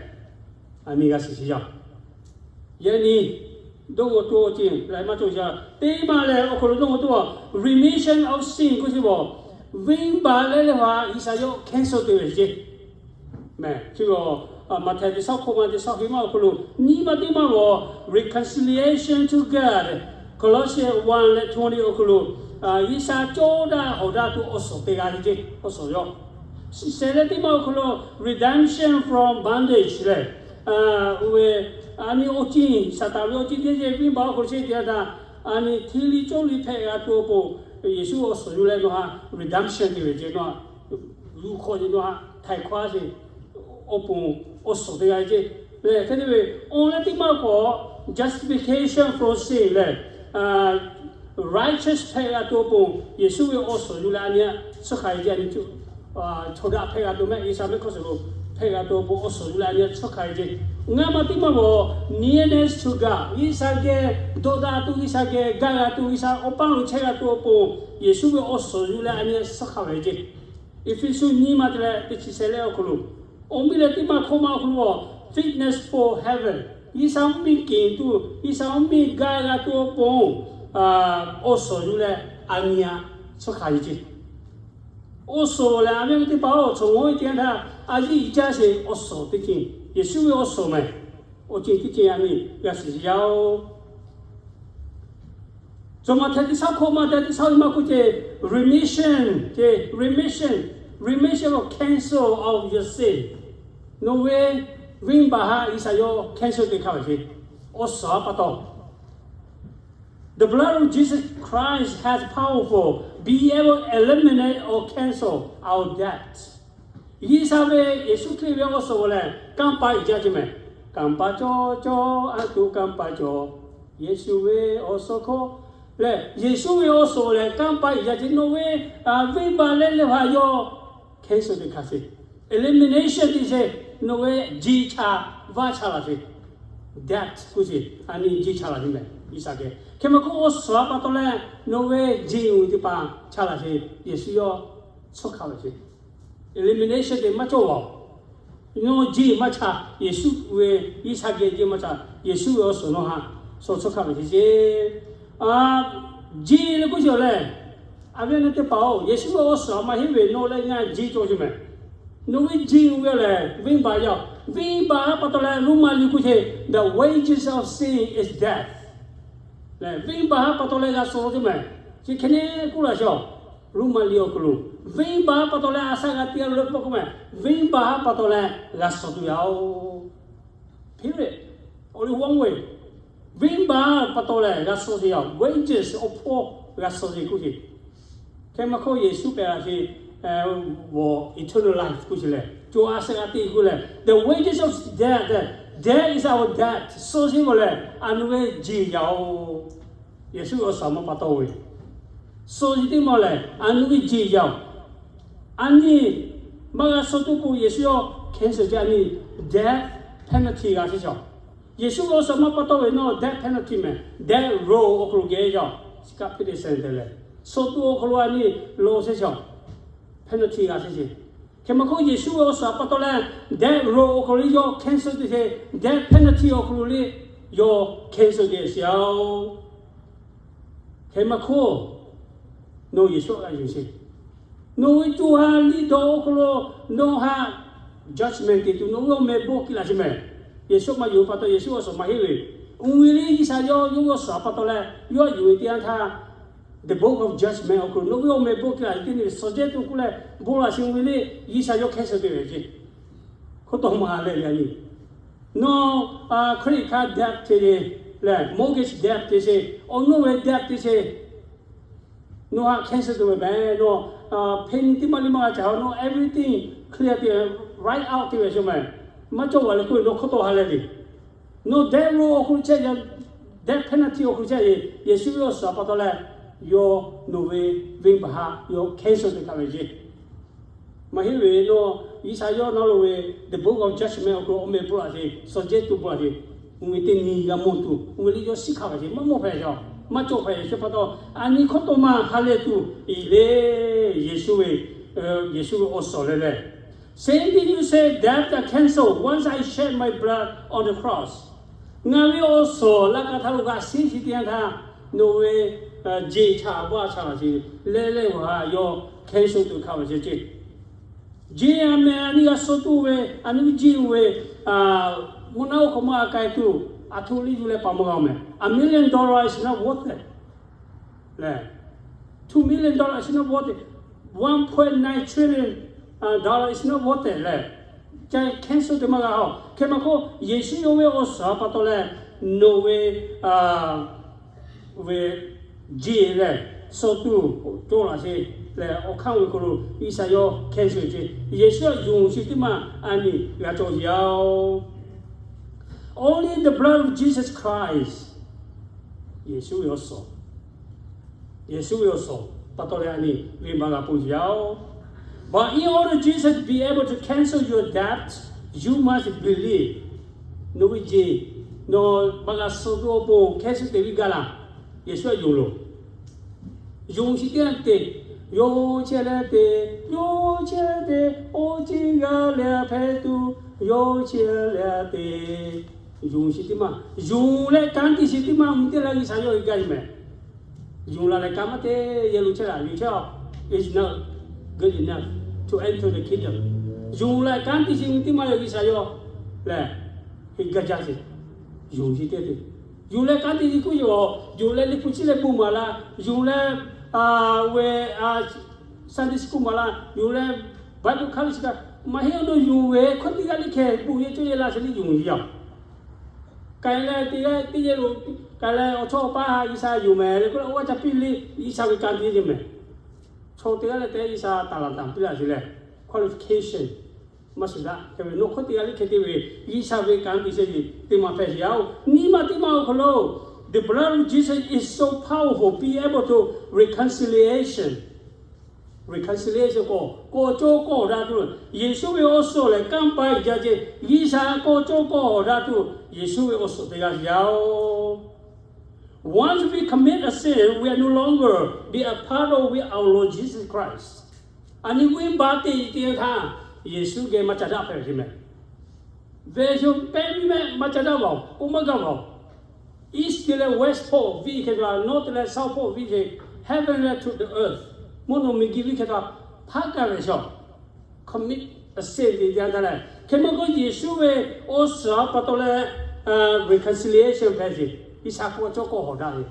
a nyi g'a shiˍ sheˍ yaˇ. Yaꞈ nyi dawˇ g'awˬ tuˬ awˬ ceuˬ leh maˇ cawˬ sheˍ. Teˇ maˇ leh awˬ hk'aw lo dawˇ g'awˬ tuˬ a, remission of sin k'oˆ sheˍ ve, venˇbaˆ leh leh haꞈ G'uiˬsha yawˇ cancel te ve ce mehˍ. Chi ve Maꞈhtehˍ teˇ shaˉ hk'oˆ ma teˇ shaˉ hiˆ ma awˬ hk'aw lo nyiˇ maˇ teˇ maˇ ve, reconciliation to God, Colossians one leh twenty awˬ hk'aw lo, G'uiˬsha cawˇ daꞈ hawˍ daꞈ tuˬ awˬ suhˍ te g'a ve ce, awˬ suhˍ yawˇ. Shiˍ shehˍ leh teˇ maˇ awˬ hk'aw lo redemption from bondage leh, oˇ ve a nyi awˬ ceuˬ, Saˍtanˍ ve awˬ ceuˬ teˇ ceuˬ venˇbaˆ awˬ hk'aw lo sheˆ te htaˇ, a nyi hteˇ liˇ cawˇ liˇ hpehꞈ g'a tuˬ awˬ pon, Yeˍsuˆ awˬ suhˍ yuˬ leh nawˬ haꞈ redemption te ve ce, nawˬ haꞈ yuˬ hk'aw ce, nawˬ haꞈ htaiˍ hkawˇ a ce awˬ pon awˬ suhˍ te g'a ve ce. Leh hk'e te ve, awˬ leh teˇ maˇ k'awꞈ justification from sin leh, righteous hpehꞈ g'a tuˬ awˬ pon Yeˍsuˆ ve awˬ suhˍ yuˬ leh a nyi tsuhˇ hk'a ve ce. Chaw daꞈ hpehꞈ g'a tuˬ mehˆ, G'uiˬsha mehˆ hk'aˇ suhˍ lo hpehꞈ g'a tuˬ awˬ pon awˬ suhˍ yuˬ leh a nyi tsuhˇ hk'a ve ce. Ngaˇ maˇ teˇ maˇ ve, nearness to God, G'uiˬsha geh dawˆ daꞈ tuˬ, G'uiˬsha geh gaˇ g'a tuˬ, G'uiˬsha awˬ paˇ lo chehˇ g'a tuˬ awˬ pon Yeˍsuˆ ve awˬ suhˍ yuˬ leh a nyi tsuhˇ hk'a ve ce. Eˇfeˇsuꞈ nyiˇ maˇ te leh teˇ chi shehˍ leh awˬ hk'aw lo, awˬ miˇ leh teˇ maˇ hkawˇ ma awˬ hk'aw lo, fitness for heaven, G'uiˬsha mvuhˇmiˬ keunˍ tuˬ, G'uiˬsha mvuhˇmiˬ gaˇ g'a tuˬ awˬ pon awˬ suhˍ yuˬ leh a nyi a tsuhˇ hk'a ve ce. Awˬ suhˍ lehˬ, a ve teˇ hpaˍ-oˬ, chaw ngaˬ hui te htaˇ a yiˇ jaˇ sheˍ awˬ suhˍ teˇ ceuˬ, Yeˍsuˆ ve awˬ suhˍ mehˍ. Awˬ ceuˬ teˇ ceuˬ a nyi g'a shiˍ sheˍ yaˇ-oˬ. Cawˬ maˬ htehꞈ teˇ shaˉ hk'oˆ maˇ htehꞈ teˇ shaˉ ve maˇ k'oˆ ce, remission ce, remission, remission or cancel of your sin. Nawˬ ve venˇbaˆ haꞈ G'uiˬsha yawˇ cancel te hk'a ve ce. Awˬ suhˍ a pa taw, the blood of Jesus Christ has powerful, be able to eliminate or cancel our debt. G'uiˬsha ve Yeˍsuˆ Hkriꞈ ve awˬ suhˍ lehˬ kanˇ paˍ iˍ jaˇ ce mehˍ. Kanˇ paˍ cawˬ cawˬ, a tuˬ kanˇ paˍ cawˬ, Yeˍsuˆ ve awˬ suhˍ hkawˇ lehˬ, Yeˍsuˆ ve awˬ suhˍ lehˬ kanˇ paˍ iˍ jaˇ ce. Nawˬ ve venˇbaˆ leh leh haꞈ yawˇ cancel te hk'a sheˍ. Elimination te sheˍ. Nawˬ ve jeˇ cha, vaˇ cha laˬ sheˍ. Debt k'oˆ sheˍ, a nyi jeˇ cha laˬ sheˍ mehˍ G'uiˬsha geh. Hk'e maˇ k'oˆ, awˬ suhˍ a pa taw leh nawˬ ve jeˇ uiˍ teˇ hpaˍ cha laˬ sheˍ. Yeˍsuˆ yawˇ tsuhˇ hk'a ve ce. Elimination te maˇ cawˇ vaˬ-oˬ. Nawˬ jeˇ maˇ cha, Yeˍsuˆ ve, G'uiˬsha geh jeˇ maˇ cha, Yeˍsuˆ ve awˬ suhˍ nawˬ haꞈ shaw tsuhˇ hk'a ve ce ce. Jeˇ leh k'oˆ ce lehˬ, a ve a nyi teˇ hpaˍ-oˬ, Yeˍsuˆ ve awˬ suhˍ a maˇ heˆ ve nawˬ leh ngaˬ jeˇ cawˬ ce mehˍ. Nawˬ ve jeˇ uiˍ ve lehˬ venˇbaˆ yaˇ-oˬ. Venˇbaˆ haˉ pa taw leh Roˉmaꞈ liꞈ k'oˆ ce, the wages of sin is death. Lehˬ venˇbaˆ haˉ pa taw leh g'a suh ce mehˍ. Chi hk'e ne k'oˆ laˇ sheˍ-oˬ. Roˉmaꞈ liꞈ awˬ hk'aw lo, venˇbaˆ haˉ pa taw leh a shaꞈ g'a te a lo leh k'oˆ mehˍ. Venˇbaˆ haˉ pa taw leh g'a suh tuˬ yaˇ-oˬ. Awˬ liˇ hu a ve, venˇbaˆ pa taw lehˬ g'a suh sheˍ yaˇ-oˬ. Wages awˬ hpawˇ g'a suh sheˍ k'oˆ ce. Hk'e maˇ hk'oˆ Yeˍsuˆ pehˬ laˇ sheˍ, eternal life k'oˆ sheˍ lehˬ, co a shaꞈ g'a te k'oˆ lehˬ, the wages of death, death is our debt. Suh sheˍ ve lehˬ a nu ve jeˇ yaˇ-oˬ. Yeˍsuˆ ve awˬ suhˍ maˇ pa taw ve, suh sheˍ teˇ maˇ lehˬ a nu ve jeˇ yaˇ-oˬ. A nyi maˇ g'a suh tuˬ k'o Yeˍsuˆ yawˇ cancel ce. A nyi death penalty g'a sheˍ chaw. Yeˍsuˆ ve awˬ suhˍ maˇ pa taw ve nawˬ death penalty mehˍ, death row awˬ hk'aw lo geh yaˇ-oˬ. Chi kaꞈ hpeˇ te sehˍ te leh, suh tuˬ awˬ hk'aw lo a nyi lo sheˍ chaw, penalty g'a sheˍ ce. Hk'e maˇ k'oˆ Yeˍsuˆ ve awˬ suhˍ pa taw leh death row awˬ hk'aw lo le yawˇ cancel te sheˍ, death penalty awˬ hk'aw lo le yawˇ cancel te sheˍ yaˇ-oˬ. Hk'e maˇ hk'oˆ, nawˬ Yeˍsuˆ g'a yuˬ sheˍ. Nawˬ ve co ha liˇ dawˬ awˬ hk'aw lo nawˬ htaꞈ judgment te tuˬ nawˬ ve awˬ meh bon kiˇ laˬ sheˍ mehˍ. Yeˍsuˆ maˇ yonˍ pa taw, Yeˍsuˆ awˬ suhˍ maˇ heˆ ve, uiˍ ve G'uiˬsha yawˇ yawˇ ve awˬ suhˍ pa taw leh yawˇ yonˍ ve teˇ yanˇ htaˇ, the book of judgment awˬ hk'aw lo nawˬ ve awˬ meh bon kiˇ laˬ sheˍ tehꞈ ve subject to k'oˆ leh bon laˬ sheˍ ve le. G'uiˬsha yawˇ cancel te ve ce. Hk'oˆ taw ma ha leh yaꞈ nyi nawˬ credit card debt te ce, lehˬ mortgage debt te ce, awˬ nawˬ ve debt te ce, nawˬ htaꞈ cancel te ve mehˍ. Nawˬ hpeˇ nyi teˇ maˇ liˇ maˇ g'a caˇ, nawˬ everything clear te, write out te ve ce mehˍ. Maˇ cawˬ ve leh k'oˆ ve nawˬ hk'oˆ taw ha leh le. Nawˬ death row awˬ hk'aw lo chehˇ, death penalty awˬ hk'aw lo chehˇ ve, Yeˍsuˆ ve awˬ suhˍ pa taw leh yawˇ nawˬ ve venˇbaˆ htaꞈ yawˇ cancel te hkanˍ ve ce. Maˇ heˆ ve nawˬ G'uiˬsha yawˇ nawˬ lo ve the book of judgment awˬ hk'aw lo awˬ meh bon laˬ sheˍ, subject to bon laˬ sheˍ. Uiˍ ve teˇ nyi g'a mawˬ tuˬ, uiˍ ve le yawˇ shiˉ hk'aˇ ve ce, maˇ mawˬ hpehꞈ yaw, maˇ cawˬ hpehꞈ yaw. Chi pa taw a nyi hk'oˆ taw ma ha leh tuˬ iˍ le. Yeˍsuˆ ve, Yeˍsuˆ ve awˬ suhˍ leh leh, Satan, you say death are cancelled once I shed my blood on the cross. Ngaˬ ve awˬ suhˍ laꞈ ka htaꞈ lo g'a shiˉ chi teˇ yanˇ htaˇ, nawˬ ve jeˇ chaꞈ vaˇ chaꞈ laˬ sheˍ leh leh g'a yawˇ cancel tuˬ hkanˍ ve ce ce. Jeˇ a meh a nyi g'a suh tuˬ ve, a nyi ve jeˇ ve, mvuhˇ naw oˇ hk'aw maˇ a k'ai tuˬ, a htoꞈ liˇ yuˬ leh paˍ maˇ g'a meh. A million dollar is not worth it. Lehˬ, two million dollar is not worth it. One point nine trillion dollar is not worth it lehˬ, ca cancel te maˇ g'a haw. Hk'e maˇ k'oˆ, Yeˍsuˆ yawˇ ve awˬ suhˍ pa taw leh nawˬ ve ve jeˇ lehˬ, suh tuˬ cawˇ laˬ sheˍ lehˬ, awˬ hk'aˇ ve hk'aw lo G'uiˬsha yawˇ cancel ce. Yeˍsuˆ htaꞈ yonˍ sheˍ teˇ maˇ a nyi g'a cawˬ yaˇ-oˬ. Only the blood of Jesus Christ. Yeˍsuˆ ve awˬ suhˍ, Yeˍsuˆ ve awˬ suhˍ pa taw leh a nyi venˇbaˆ g'a ponˬ yaˇ-oˬ. But in order Jesus to be able to cancel your debt, you must believe. Nawˬ ve jeˇ, nawˬ baˆ g'a suh tuˬ awˬ pon cancel te ve gaˇ laˇ. Yeˍsuˆ htaꞈ yonˍ loˬ. Yonˍ sheˍ teˇ yanˇ te, yawˇ chehˇ leh te, yawˇ chehˇ leh te, awˬ ceˇ g'a leh hpehꞈ tuˬ, yawˇ chehˇ leh te. Yonˍ sheˍ teˇ maˇ, yonˍ leh kanˉ te sheˍ teˇ maˇ mvuhˇ teˇ laˇ G'uiˬsha yawˇ ve gaˇ ve mehˍ. Yonˍ la leh kanˉ maˇ te, yehˬ lo chehˇ laˇ yonˍ chehˇ-oˬ, is not good enough to enter the kingdom. Yonˍ leh kanˉ te sheˍ mvuhˇ teˇ maˇ yawˇ G'uiˬsha yawˇ lehˬ, heˆ gaˇ jaˇ sheˍ. Yonˍ sheˍ teˇ te, yonˍ leh kanˉ te sheˍ k'oˆ yoˬ. Yonˍ leh liꞈ hpu chi leh bon maˍ laˇ, yonˍ leh ve Sunday school maˍ laˇ, yonˍ leh Bible college kaꞈ maˇ heˆ. Awˬ nawˬ yonˍ ve hkawˇ teˇ g'aˇ liˇ hkeh bon yehˬ cawˇ yehˬ laˇ sheˍ liˇ yonˍ yaˇ-oˬ. K'ai leh teˇ g'aˇ teˇ yehˬ lo k'ai leh awˬ chawˇ awˬ paˇ G'uiˬsha yonˍ mehˍ le k'oˆ leh, oˇ g'aˇ ca piˇ le, G'uiˬsha ve kanˉ te sheˍ mehˍ. Chaw teˇ g'aˇ leh teˇ g'aˇ G'uiˬsha taˍ laˍ taˍ piˇ laˇ sheˍ lehˬ, qualification maˇ shiˍ daꞈ. Hk'e ve nawˬ hkawˇ teˇ g'aˇ liˇ hkeh te ve G'uiˬsha ve kanˉ te sheˍ ve teˇ maˇ hpehꞈ sheˍ yaˇ-oˬ. Nyi ma teˇ maˇ awˬ hk'aw lo, the blood of Jesus is so powerful, be able to reconciliation. Reconciliation k'o, kawꞈ cawˇ kawˇ awˬ daꞈ tuˬ, Yeˍsuˆ ve awˬ suhˍ lehˬ kanˉ paˍ jaˇ ce. G'uiˬsha kawꞈ cawˇ kawˇ awˬ daꞈ tuˬ, Yeˍsuˆ ve awˬ suhˍ te g'a yaˇ-oˬ. Once we commit a sin, we are no longer be a part of with our Lord Jesus Christ. A nyi venˇbaˆ te te htaˇ, Yeˍsuˆ geh maˇ ca daꞈ hpehꞈ ve ce mehˍ. Ve sho pehˇ viˇ mehˆ maˇ ca daꞈ vaˬ-oˬ, k'oˆ maˇ gaˇ vaˬ-oˬ. East te leh west hpawˇ viˇ hk'e ta, north te leh south hpawˇ viˇ ce, heaven leh to the earth, mvuhˇ naw miˬguiˬ viˇ hk'e ta, hpaˇ kaˇ ve shaw. Commit a sin te te htaˇ lehˬ, hk'e maˇ k'oˆ Yeˍsuˆ ve awˬ suhˍ pa taw leh reconciliation hpehꞈ sheˍ. G'uiˬsha kawꞈ cawˇ kawˇ hawˍ daꞈ ve.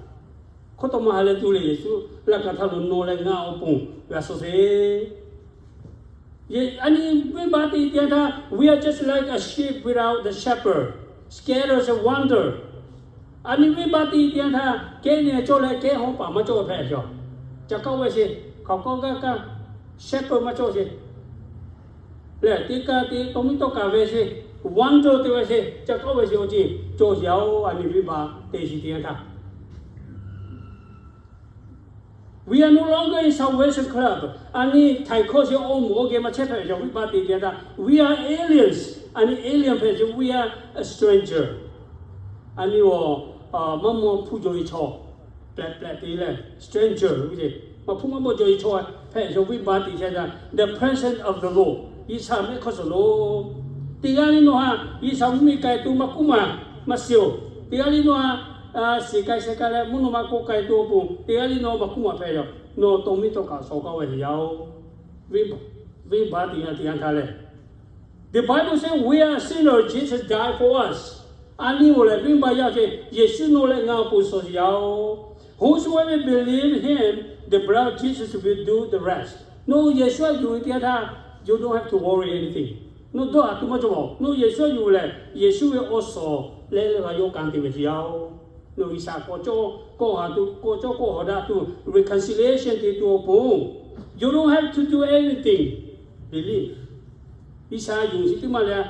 Hkawˇ taw maˇ ha leh tuˬ le, Yeˍsuˆ laꞈ ka htaˇ lo nawˬ leh ngaˬ awˬ pon g'a suh sheˍ. A nyi venˇbaˆ te te htaˇ, we are just like a sheep without the shepherd, scattered and wander. A nyi venˇbaˆ te te htaˇ, kehˉ nyi cawˇ leh kehˉ hawˉ paˍ maˇ cawˇ hpehꞈ yaw. Ca kawˆ ve sheˍ, hkaoˍ kawˆ gaˇ kaˇ, shepherd maˇ cawˇ sheˍ. Lehˬ teˇ kaˇ te tawˇ miˇ tawˇ kaˍ ve sheˍ, wander te ve sheˍ, ca kawˆ ve sheˍ, awˬ ceˇ cawˇ yaˇ-oˬ. A nyi venˇbaˆ te sheˍ te htaˇ, we are no longer in Salvation Club. A nyi htaiˍ hkawˇ sheˍ awˬ moˍ awˬ geh maˇ chehˇ hpehꞈ ve yaw, venˇbaˆ te te htaˇ, we are aliens. A nyi alien hpehꞈ sheˍ, we are a stranger. A nyi awˬ maˇ maw hpuˇ jaw ve chaw, plehꞈ plehꞈ te leh stranger ve ce, maˇ hpuˇ maˇ maw jaw ve chaw hpehꞈ yaw, venˇbaˆ te te htaˇ, the presence of the Lord, G'uiˬsha mehˆ hk'aw suhˍ lo. Teˇ g'aˇ liˇ nawˬ htaꞈ G'uiˬsha mvuhˇmiˬ k'ai tuˬ maˇ k'oˆ maˬ maˇ shiˍ-oˬ. Teˇ g'aˇ liˇ nawˬ htaꞈ shiˍ k'ai sheh k'ai leh mvuhˇ naw ma k'oˆ k'ai tuˬ awˬ pon, teˇ g'aˇ liˇ nawˬ maˇ k'oˆ maˬ hpehꞈ yaw. Nawˬ tawˇ miˇ tawˇ kaꞈ shawˍ k'aˇ ve yaˇ-oˬ. Venˇ baˆ teˇ yanˇ teˇ yanˇ htaˇ lehˬ, the Bible says we are sinners, Jesus died for us. A nyi-oˬ lehˬ, venˇ baˆ yaˇ ce, Yeˍsuˆ nawˬ leh ngaˬ awˬ pon suh yaˇ-oˬ. Whosoever believe him, the blood of Jesus will do the rest. Nawˬ Yeˍsuˆ htaꞈ yonˍ ve teˇ yanˇ htaˇ, you don't have to worry anything. Nawˬ dawˇ haˍ tuˬ maˇ cawˬ. Nawˬ Yeˍsuˆ htaꞈ yonˍ lehˬ, Yeˍsuˆ ve awˬ suhˍ leh leh g'a yawˇ kan te ve yaˇ-oˬ. Nawˬ G'uiˬsha k'awꞈ cawˇ k'awꞈ haˍ tuˬ, k'awꞈ cawˇ k'awꞈ haˍ daꞈ tuˬ, reconciliation te tuˬ awˬ pon, you don't have to do anything. Believe. G'uiˬsha yonˍ sheˍ teˇ maˇ leh,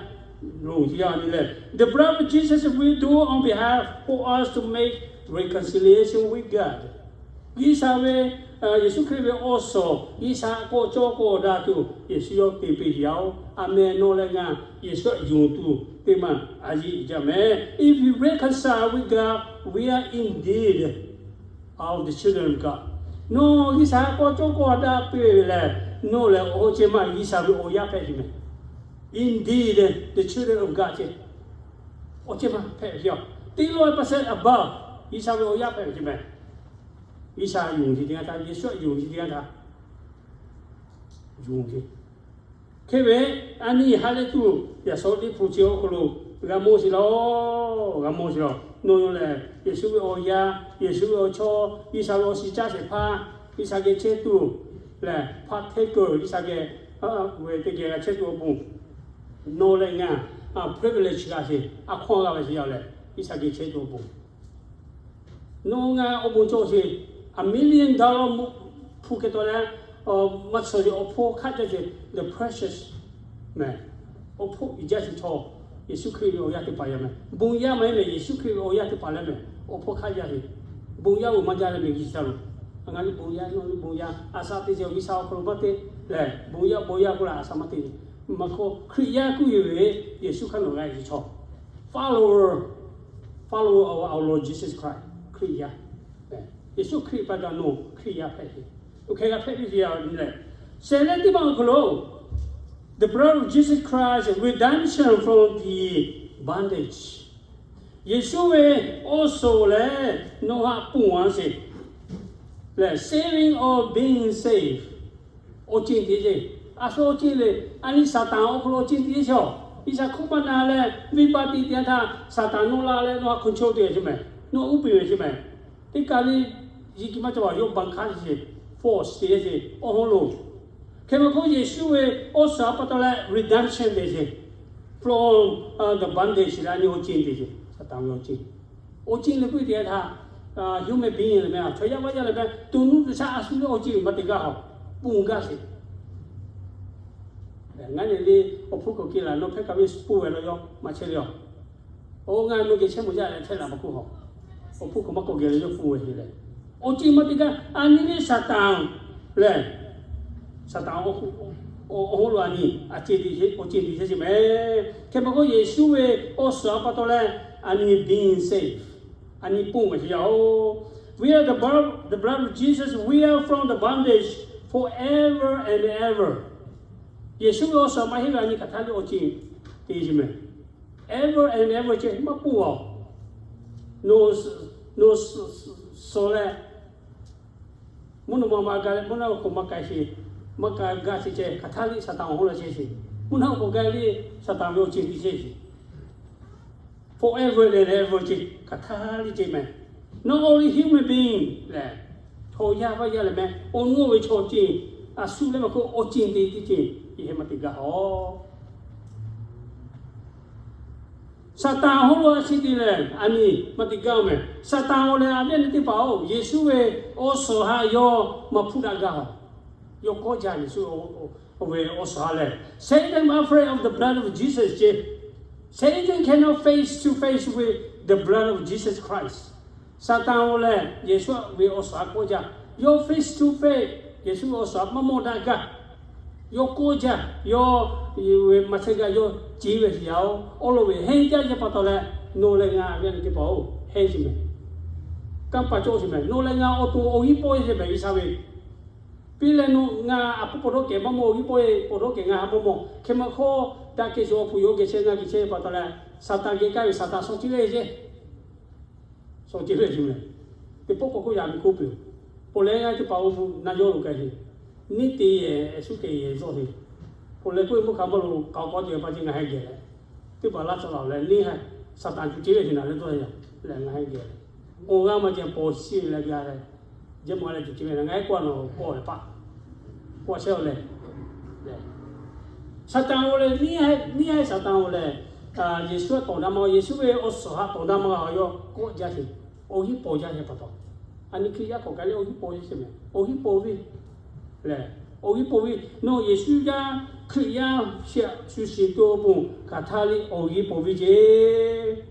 yonˍ sheˍ yaˇ nyi lehˬ, the blood of Jesus will do on behalf for us to make reconciliation with God. G'uiˬsha ve, Yeˍsuˆ Hkriꞈ ve awˬ suhˍ G'uiˬsha k'awꞈ cawˇ k'awꞈ daꞈ tuˬ Yeˍsuˆ yawˇ te piˇ yaˇ-oˬ. A meh, nawˬ leh ngaˬ Yeˍsuˆ htaꞈ yonˍ tuˬ teˇ maˇ a yiˇ jaˇ meh. If we reconcile with God, we are indeed of the children of God. Nawˬ G'uiˬsha k'awꞈ cawˇ k'awꞈ daꞈ piˇ ve lehˬ, nawˬ lehˬ awˬ ceh maˇ G'uiˬsha ve awˬ yaˇ hpehꞈ ve meh. Indeed, the children of God ce. Awˬ ceh maˇ hpehꞈ ve yoˬ. Teˇ lawˇ percent above G'uiˬsha ve awˬ yaˇ hpehꞈ ve ce meh. G'uiˬsha yonˍ sheˍ teˇ g'aˇ htaˇ, Yeˍsuˆ htaꞈ yonˍ sheˍ teˇ g'aˇ htaˇ, yonˍ sheˍ. Hk'e ve, a nyi ha lehˬ tuˬ yaꞈ shawˉ teˇ hpu chi awˬ hk'aw lo g'a mawˇ sheˍ law, g'a mawˇ sheˍ law. Nawˬ lehˬ Yeˍsuˆ ve awˬ yaˇ, Yeˍsuˆ ve awˬ chawˇ, G'uiˬsha ve awˬ shiˍ caˇ shehˍ hpaˇ, G'uiˬsha geh chehˇ tuˬ lehˬ, partaker, G'uiˬsha geh, ve teˇ geh g'a chehˇ tuˬ awˬ pon, nawˬ leh ngaˬ privilege g'a sheˍ, a hkawˇ g'a ve sheˍ yaˇ lehˬ, G'uiˬsha geh chehˇ tuˬ awˬ pon nawˬ ngaˬ awˬ bon cawˬ sheˍ. A million dollar hpu hk'e taw leh, maˇ tsuhˇ ve awˬ hpawˇ hk'aˆ jaˇ sheˍ, the precious meh. Awˬ hpawˇ uiˍ jaˇ sheˍ chaw, Yeˍsuˆ Hkriꞈ ve awˬ yaˇ teˇ hpaˍ yaˇ meh. Bon yaˇ maˇ heˆ meh, Yeˍsuˆ Hkriꞈ ve awˬ yaˇ teˇ hpaˍ leh meh, awˬ hpawˇ hk'aˆ jaˇ sheˍ. Bon yaˇ oˇ maˇ jaˇ leh meh, G'uiˬsha lo. Ngaˬ hui bon yaˇ, nawˬ hui bon yaˇ, a shaꞈ teˇ sheˍ G'uiˬsha awˬ hk'aw lo maˇ te lehˬ, bon yaˇ bon yaˇ k'oˆ leh a shaꞈ maˇ te. Maˇ hkawˇ Hkriꞈ yaˇ kuˇ yeˬ ve, Yeˍsuˆ hk'aˇ nawˬ g'a yeˬ chaw, follower, follower of our Lord Jesus Christ, Hkriꞈ yaˇ. Yeˍsuˆ Hkriꞈ pa taw nawˬ Hkriꞈ yaˇ hpehꞈ ve, oˇ hk'e g'a hpehꞈ ve yaˇ nyi lehˬ, shehˍ leh teˇ maˇ awˬ hk'aw lo, the blood of Jesus Christ, redemption from the bondage. Yeˍsuˆ ve awˬ suhˍ lehˬ nawˬ htaꞈ ponˬ a sheˍ lehˬ, saving or being saved. Awˬ ceuˬ teˇ ceuˬ, a shu awˬ ceuˬ lehˬ, a nyi Saˍtanˍ awˬ hk'aw lo awˬ ceuˬ teˇ ceuˬ. G'uiˬsha hk'oˆ maˇ na leh, venˇbaˆ teˇ yanˇ htaˇ Saˍtanˍ nawˬ la leh nawˬ htaꞈ control te ve ce meh, nawˬ uˉ peunˍ ve ce meh. Teˇ kaˬ le, yeˬ kiˬ maˇ cawˬ, yawˇ baˬ hk'aˇ sheˍ, force te ve ce, awˬ hawˉ lo. Hk'e maˇ k'oˆ, Yeˍsuˆ ve awˬ suhˍ pa taw leh redemption te ce, from the bondage leh a nyi awˬ ceuˬ te ce, Saˍtanˍ ve awˬ ceuˬ. Awˬ ceuˬ lehˬ k'oˆ ve teˇ yanˇ htaˇ, human being lehˬ meh, chaw yaˇ vaˇ yaˇ lehˬ meh, to nuˇ to shaˆ a shu leh awˬ ceuˬ maˇ te gaˇ haw, ponˬ gaˇ sheˍ. Ngaˬ nyi le, awˬ hpfuhˇ k'awꞈ keh laˬ, nawˬ hpehˇ kaꞈ ve ponˬ ve law yawˇ maˇ chehˇ le a. Oˇ, ngaˬ nawˬ geh chehˇ mawˬ jaˇ leh hpehˇ laˬ maˇ k'oˆ haw. Awˬ hpfuhˇ k'awꞈ maˇ k'awꞈ geh leh yawˇ ponˬ ve heˆ leh, awˬ ceuˬ maˇ te gaˇ. A nyi le Saˍtanˍ lehˬ, Saˍtanˍ awˬ hawˉ lo a nyi a ceuˬ te, awˬ ceuˬ te chehˇ ce meh. Hk'e maˇ k'oˆ, Yeˍsuˆ ve awˬ suhˍ pa taw leh a nyi being saved, a nyi ponˬ ve ce yaˇ oˬ. We are the blood, the blood of Jesus, we are from the bondage forever and ever. Yeˍsuˆ ve awˬ suhˍ maˇ heˆ ve a nyi hk'aˬ htaˇ le awˬ ceuˬ te ce meh. Ever and ever ce maˇ ponˬ a. Nawˬ, nawˬ suhˍ leh, mvuhˇ naw ma ma ga leh mvuhˇ naw k'oˍ maˇ k'ai sheˍ, maˇ k'ai gaˇ sheˍ ceh hk'aˬ htaˇ le Saˍtanˍ awˬ hawˉ lo chehˇ sheˍ. Mvuhˇ naw k'oˍ ga le Saˍtanˍ ve awˬ ceuˬ te chehˇ sheˍ. Forever and ever ce, hk'aˬ htaˇ le ce meh. Not only human being lehˬ, chaw yaˇ vaˇ yaˇ lehˬ meh, awˬ nuˇ ve chaw ce, a shu leh maˇ k'oˆ, awˬ ceuˬ te teˇ ceuˬ yehˬ heh maˇ te gaˇ haw. Saˍtanˍ awˬ hawˉ lo a shu te lehˬ a nyi maˇ te gaˇ meh. Saˍtanˍ awˬ lehˬ a viˉ a nyi teˇ hpaˍ oˬ, Yeˍsuˆ ve awˬ suhˍ htaꞈ yawˇ maˇ hpuˇ daꞈ gaˇ haw. Yawˇ kawˆ jaˇ Yeˍsuˆ ve awˬ suhˍ ha lehˬ, Satan afraid of the blood of Jesus ce. Satan cannot face to face with the blood of Jesus Christ. Saˍtanˍ awˬ lehˬ Yeˍsuˆ ve awˬ suhˍ ha kawˆ jaˇ. Yawˇ face to face Yeˍsuˆ ve awˬ suhˍ ha maˇ mawˬ daꞈ gaˇ. Yawˇ kawˆ jaˇ, yawˇ ve maˇ chehˇ gaˇ, yawˇ ce ve sheˍ yaˇ oˬ. Awˬ lawn ve hehnˇ jaˇ ce pa taw leh, nawˬ leh ngaˬ ve teˇ hpaˍ oˬ hehnˇ ce meh. Kanˇ paˍ cawˇ ce meh. Nawˬ leh ngaˬ awˬ to awˬ g'uˇ pawˆ ce meh G'uiˬsha ve. Piˇ leh nawˬ ngaˬ a pawˆ pawˬ dawˇ kehˬ maˇ mawˬ, awˬ g'uˇ pawˆ pawˬ dawˇ kehˬ ngaˬ ha maˇ mawˬ. Hk'e maˇ hk'awˇ, daꞈ kehˬ shu awˬ hpu yawˇ geh chehˇ ngaˬ geh chehˇ pa taw leh, Saˍtanˍ geh k'ai ve Saˍtanˍ shaw ce ve ce. Shaw ce ve ce meh. Teˇ pawˆ k'awꞈ k'oˆ yaꞈ miˬ k'oˆ peuˬ. Pawˬ leh ngaˬ teˇ hpaˍ awˬ hpu na yawˇ lo k'ai ce. Neˇ te yehˬ, suˉ kehˬ yehˬ zawˇ ve, k'oˆ leh k'oˆ ve mvuhˇ hk'a mawˇ lo k'aoˍ k'aw te pa ce ngaˬ hui geh leh, teˇ hpaˍ laˇ tcuh la leh neˇ haiˬ Saˍtanˍ cuˬ ce ve htaꞈ na leh tawˇ yaꞈ leh ngaˬ hui geh leh, awˬ g'aˇ maˇ ce paw shiˍ leh g'a leh, jehˇ maw leh cuˬ ce ve ngaˬ hui k'oˆ a nawˬ k'awꞈ leh paˆ k'oˆ a shehˉ a leh, Saˍtanˍ-oˬ leh, neˇ haiˬ Saˍtanˍ-oˬ leh, Yeˍsuˆ htaꞈ tawˍ daꞈ maˇ, Yeˍsuˆ ve awˬ suhˍ htaꞈ tawˍ daꞈ maˇ g'a awˬ yawˇ k'oˆ jaˇ ce. Awˬ hiˉ paw jaˇ ve pa taw, a nyi Hkriꞈ yaˇ hk'aˬ kaˬ leh awˬ hiˉ paw jaˇ ce mehˍ. Awˬ hiˉ paw ve lehˬ, awˬ hiˉ paw ve, nawˬ Yeˍsuˆ yaˇ Hkriꞈ yaˇ shu shiˍ tuˬ awˬ pon hk'aˬ htaˇ le awˬ hiˉ paw ve ce.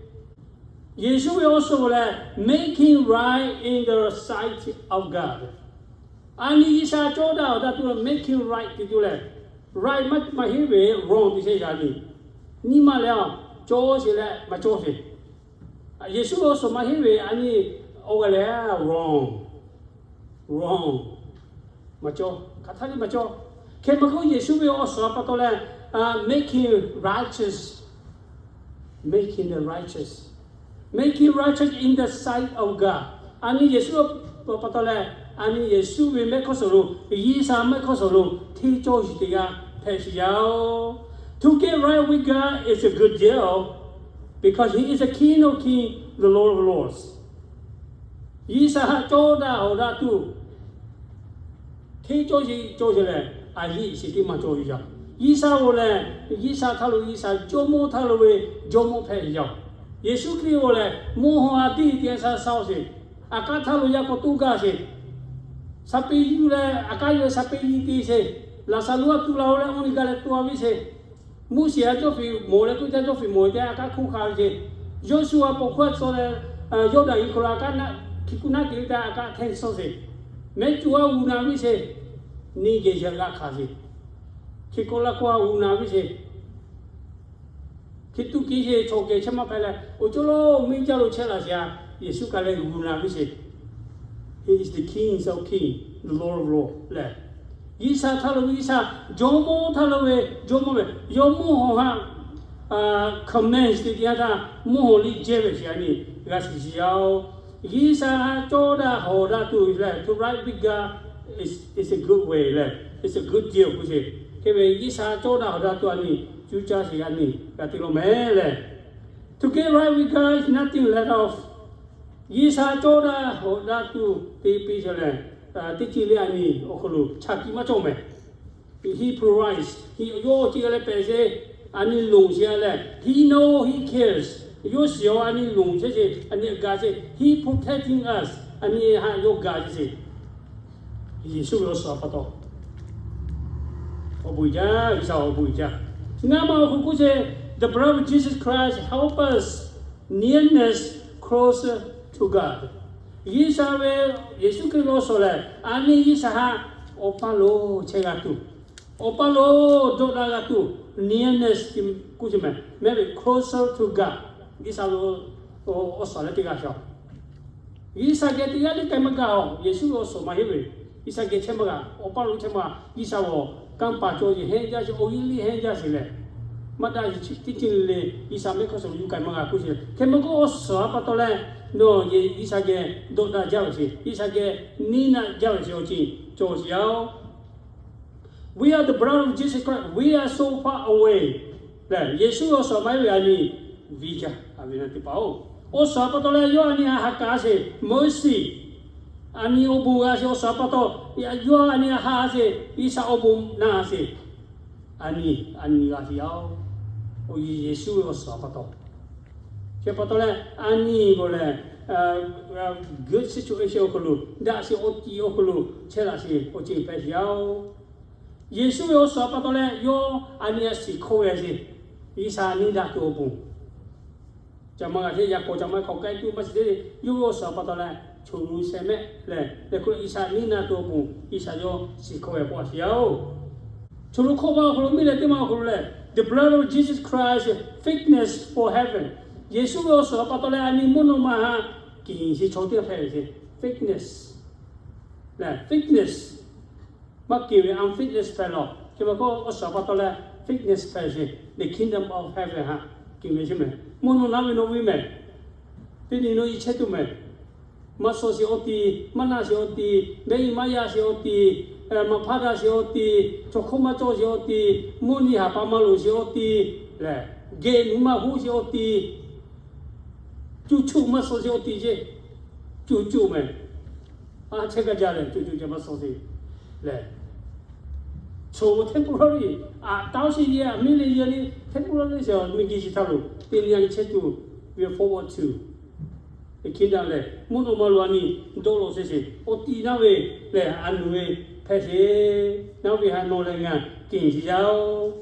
Yeˍsuˆ ve awˬ suhˍ lehˬ, making right in the sight of God. A nyi G'uiˬsha cawˇ daꞈ awˬ daꞈ tuˬ leh making right te tuˬ lehˬ, right maˇ heˆ ve wrong te sheˍ yaꞈ nyi. Nyi ma lehˬ, cawˇ sheˍ leh maˇ cawˇ sheˍ. Yeˍsuˆ ve awˬ suhˍ maˇ heˆ ve a nyi, awˬ g'aˇ lehˬ wrong, wrong, maˇ cawˇ, hk'aˬ htaˇ le maˇ cawˇ. Hk'e maˇ k'oˆ, Yeˍsuˆ ve awˬ suhˍ pa taw leh, making righteous, making the righteous, making righteous in the sight of God. A nyi Yeˍsuˆ pa taw leh, a nyi Yeˍsuˆ ve mehˆ hk'awˇ suhˍ lo, G'uiˬsha mehˆ hk'awˇ suhˍ lo hteˇ cawˇ shiˍ teˇ g'aˇ hpehꞈ sheˍ yaˇ-oˬ. To get right with God is a good deal, because He is the King of kings, the Lord of lords. G'uiˬsha haꞈ cawˇ daꞈ hawˍ daꞈ tuˬ, hteˇ cawˇ sheˍ cawˇ sheˍ lehˬ, a yiˇ shiˍ teˇ maˇ cawˇ ve yaˇ. G'uiˬsha-oˬ lehˬ, G'uiˬsha htaˇ lo G'uiˬsha, Jawˇmawˇ htaˇ lo ve Jawˇmawˇ hpehꞈ ve yaˇ. Yeˍsuˆ Hkriꞈ-oˬ lehˬ, mvuhˇ haw a tiˇ tiꞈ sha sha-oˬ sheˍ. A kaˉ htaˇ lo yaˇ k'aw toˇ gaˇ sheˍ. Shaˍ peꞈ yuˬ leh a kaˉ yuˬ leh shaˍ peꞈ yiˇ te sheˍ. Laˍzaˍruˆ a tuˬ la-o leh awˬ nyi gaˇ leh tuˬ a viˇ sheˍ. Moˉseˍ a cawˇ fiˍ mawˬ leh k'oˆ jaˇ, cawˇ fiˍ mawˬ ve teˇ a kaˉ hk'oˆ hk'a ve sheˍ. Yawˇsuˆ a paw hk'oˆ a tcuh leh, Yawˇdanˍ yiˬ hk'aw lo a kaˉ naˆ hki kuˆ naˆ te ve teˇ a kaˉ hteˇ suh sheˍ. Mehˉ cuˬ a g'uˬ na viˇ sheˍ. Neˇ geh yaꞈ g'a hkanˍ sheˍ. Hk'e k'oˆ laˇ k'o a g'uˬ na viˇ sheˍ. Hk'e tuˬ kehˬ sheˍ, chaw kehˬ chehˇ maˇ hpehꞈ leh, awˬ ceuˬ lo miˇ jaˇ lo chehˇ laꞈ sheˍ a, Yeˍsuˆ kaꞈ leh g'uˬ na viˇ sheˍ. He is the King of kings, the Lord of lords lehˬ, G'uiˬsha htaˇ lo ve G'uiˬsha, Jawˇmawˇ htaˇ lo ve Jawˇmawˇ ve, yawˇ mvuhˇ haw haꞈ command te teˇ yanˇ htaˇ mvuhˇ haw liˇ jehˇ ve sheˍ a nyi g'a shiˍ shiˍ yaˇ-oˬ. G'uiˬsha haꞈ cawˇ daꞈ hawˍ daꞈ tuˬ lehˬ, to right with God is a good way lehˬ, is a good deal k'oˆ sheˍ. Hk'e ve G'uiˬsha cawˇ daꞈ hawˍ daꞈ tuˬ a nyi cuˇ caˇ sheˍ a nyi g'a te lo mehˍ lehˬ, to get right with God is nothing let off. G'uiˬsha cawˇ daꞈ hawˍ daꞈ tuˬ te piˇ sheˍ lehˬ, teˇ ceuˬ le a nyi awˬ hk'aw lo chaꞈ kiꞈ maˇ cawˇ mehˍ. He provides, yawˇ chi g'a leh pehˍ sheˍ, a nyi lonˬ sheˍ a lehˬ, He know, He cares. Yawˇ shiˍ-oˬ, a nyi lonˬ chehˇ sheˍ, a nyi gaˬ sheˍ, He protecting us, a nyi haꞈ yawˇ gaˬ sheˍ. Yeˍsuˆ ve awˬ suhˍ pa taw, awˬ bon jaˇ, G'uiˬsha awˬ bon jaˇ. Ngaˇ ma awˬ hk'aw k'oˆ sheˍ, the blood of Jesus Christ help us nearness closer to God. G'uiˬsha ve, Yeˍsuˆ Hkriꞈ ve awˬ suhˍ lehˬ, a nyi G'uiˬsha haꞈ awˬ paˇ lo chehˇ g'a tuˬ, awˬ paˇ lo dawˆ daꞈ g'a tuˬ, nearness k'oˆ sheˍ mehˍ, mehˍ ve closer to God. G'uiˬsha lo awˬ suhˍ leh teˇ g'aˇ shaˍ G'uiˬsha geh teˇ g'aˇ le k'ai maˇ g'a-oˬ. Yeˍsuˆ ve awˬ suhˍ maˇ heˆ ve, G'uiˬsha geh chehˇ maˇ g'a, awˬ paˇ lo chehˇ maˇ g'a. G'uiˬsha g'awˬ kanˇ paˍ cawˬ yeˬ hehnˇ jaˇ sheˍ, awˬ g'euˆ liˇ hehnˇ jaˇ sheˍ lehˬ, maˇ daꞈ yeˬ chi teˇ ceuˬ le le G'uiˬsha mehˆ hk'awˇ suhˍ lo yuˬ k'ai maˇ g'a k'oˆ sheˍ. Hk'e maˇ k'oˆ, awˬ suhˍ pa taw leh nawˬ G'uiˬsha geh dawˆ daꞈ jaˇ ve sheˍ, G'uiˬsha geh neˇ naˆ jaˇ ve sheˍ, awˬ ceuˬ cawˬ sheˍ yaˇ-oˬ. We are the brother of Jesus Christ. We are so far away. Lehˬ, Yeˍsuˆ ve awˬ suhˍ maˇ heˆ ve a nyi viˇ jaˇ a ve na teˇ hpaˍ-oˬ. Awˬ suhˍ pa taw leh yawˇ a nyi haꞈ ha k'aˉ sheˍ, mercy. A nyi awˬ bon g'a sheˍ awˬ suhˍ pa taw, yawˇ a nyi haꞈ ha sheˍ, G'uiˬsha awˬ bon na sheˍ. A nyi, a nyi g'a sheˍ yaˇ-oˬ. Awˬ Yeˍsuˆ ve awˬ suhˍ pa taw, chi pa taw leh a nyi g'aw lehˬ, good situation awˬ hk'aw lo, daꞈ sheˍ awˬ ti awˬ hk'aw lo chehˇ laꞈ sheˍ awˬ ceuˬ hpehꞈ sheˍ yaˇ-oˬ. Yeˍsuˆ ve awˬ suhˍ pa taw leh yawˇ a nyi a shiˍ hkawˇ ve sheˍ, G'uiˬsha neˇ daꞈ tuˬ awˬ pon ca maˇ g'a hteˇ, yaꞈ k'aw ca maˇ hk'aw k'ai tuˬ maˇ shiˍ te, yawˇ ve awˬ suhˍ pa taw leh choˬ lu sheh mehˆ lehˬ, leh hk'oˆ G'uiˬsha neˇ naˆ tuˬ awˬ pon G'uiˬsha yawˇ shiˍ hkawˇ ve k'oˆ a sheˍ yaˇ-oˬ. Choˬ lu hkawˇ ma awˬ hk'aw lo meuˇ leh teˇ ma awˬ hk'aw lo lehˬ, the blood of Jesus Christ, fitness for heaven. Yeˍsuˆ ve awˬ suhˍ pa taw leh a nyi mvuhˇ naw ma haꞈ kiˍ sheˍ chaw teˇ hpehꞈ ve sheˍ, fitness lehˬ, fitness maˇ keˬ ve unfitness hpehꞈ lawˬ. Chi ma k'o, awˬ suhˍ pa taw leh fitness hpehꞈ sheˍ, the kingdom of heaven haꞈ keˬ ve sheˍ mehˍ. Mvuhˇ naw naˉ ve nawˬ ve mehˍ. Teˇ nyi nawˬ i chehˇ tuˬ mehˍ. Maˇ suh sheˍ awˬ ti, maˇ naˆ sheˍ awˬ ti, mehˆ i maˇ yaˇ sheˍ awˬ ti, maˍ hpaˇ daꞈ sheˍ awˬ ti, chaw hk'oˆ maˇ cawˬ sheˍ awˬ ti, mvuhˇ nyi haˍ pa maˇ loˍ sheˍ awˬ ti lehˬ, geh nuˇ maˇ hoˆ sheˍ awˬ ti, cuˇ cuˇ maˇ suh sheˍ awˬ ti ceˇ, cuˇ cuˇ mehˍ. A chehˇ gaˇ jaˇ lehˬ, cuˇ cuˇ ca maˇ suh sheˍ lehˬ, โฉม temporary, a taoˇ sheˍ yehˬ, a miˇ le yehˬ le temporary sheˍ, miˬguiˬ chi htaˇ lo teˇ nyi a chehˇ tuˬ, we forward to the kingdom lehˬ, mvuhˇ naw ma lo a nyi dawˇ law sheˍ sheˍ awˬ ti naˉ ve lehˬ, a nuˬ ve hpehꞈ sheˍ. Naˉ ve ha nawˬ leh ngaˬ kehˬ sheˍ yaˇ-oˬ.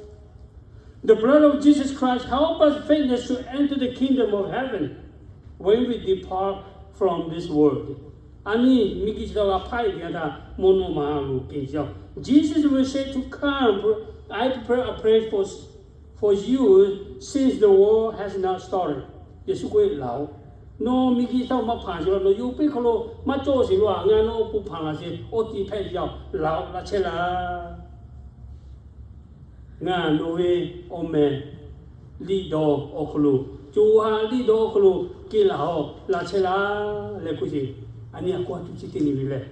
The blood of Jesus Christ help us fitness to enter the kingdom of heaven when we depart from this world. A nyi miˬguiˬ chi htaˇ g'a hpaˇ-e ve htaˇ, mvuhˇ naw ma lo kehˬ sheˍ yaˇ-oˬ. Jesus will say to, "Come, I prepare a place for for you since the world has not started." Yeˍsuˆ k'oˆ ve, Laˬ-oꞈ. Nawˬ miˬguiˬ htaˇ maˇ hpanˍ sheˍ la, nawˬ yawˇ piˇ hk'aw lo maˇ cawˬ sheˍ lo a, ngaˬ nawˬ awˬ pon hpanˍ laˬ sheˍ. Awˬ ti hpehꞈ yaˇ-oˬ, laˬ-oꞈ, laꞈ chehˇ laˇ. Ngaˬ nawˬ ve awˬ mehˍ liꞈ dawˬ awˬ hk'aw lo, co ha liꞈ dawˬ awˬ hk'aw lo kehˬ laˬ-oꞈ, laꞈ chehˇ laˇ leh k'oˆ sheˍ. A nyi a k'oˆ a tuˬ chi teˇ nyi ve lehˬ,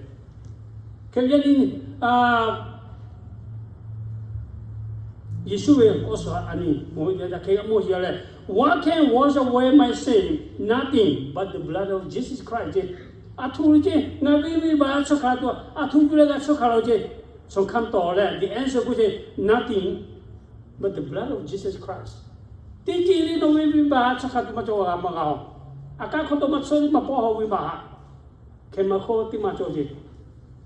hk'e ve yaˇ nyi, Yeˍsuˆ ve awˬ suhˍ a nyi mawˬ ve hk'e g'a mawˬ sheˍ yaˇ lehˬ, What can wash away my sin? Nothing but the blood of Jesus Christ ceˇ. A htoꞈ le ceˇ, ngaˬ ve venˇ baˆ tsuhˇ hkanˍ tuˬ a htoꞈ yuˬ leh g'a tsuhˇ hkanˍ la ceˇ. Shawˍ hkanˇ tawˍ leh the answer k'oˆ sheˍ, nothing but the blood of Jesus Christ. Teˇ ceuˬ le nawˬ ve venˇ baˆ tsuhˇ hkanˍ tuˬ maˇ cawˬ g'a maˇ g'a-oˬ. A kaˉ hk'aw taw maˇ tsuhˇ maˇ pawˆ haw venˇ baˆ haꞈ. Hk'e maˇ hk'oˆ teˇ maˇ cawˬ ceˇ.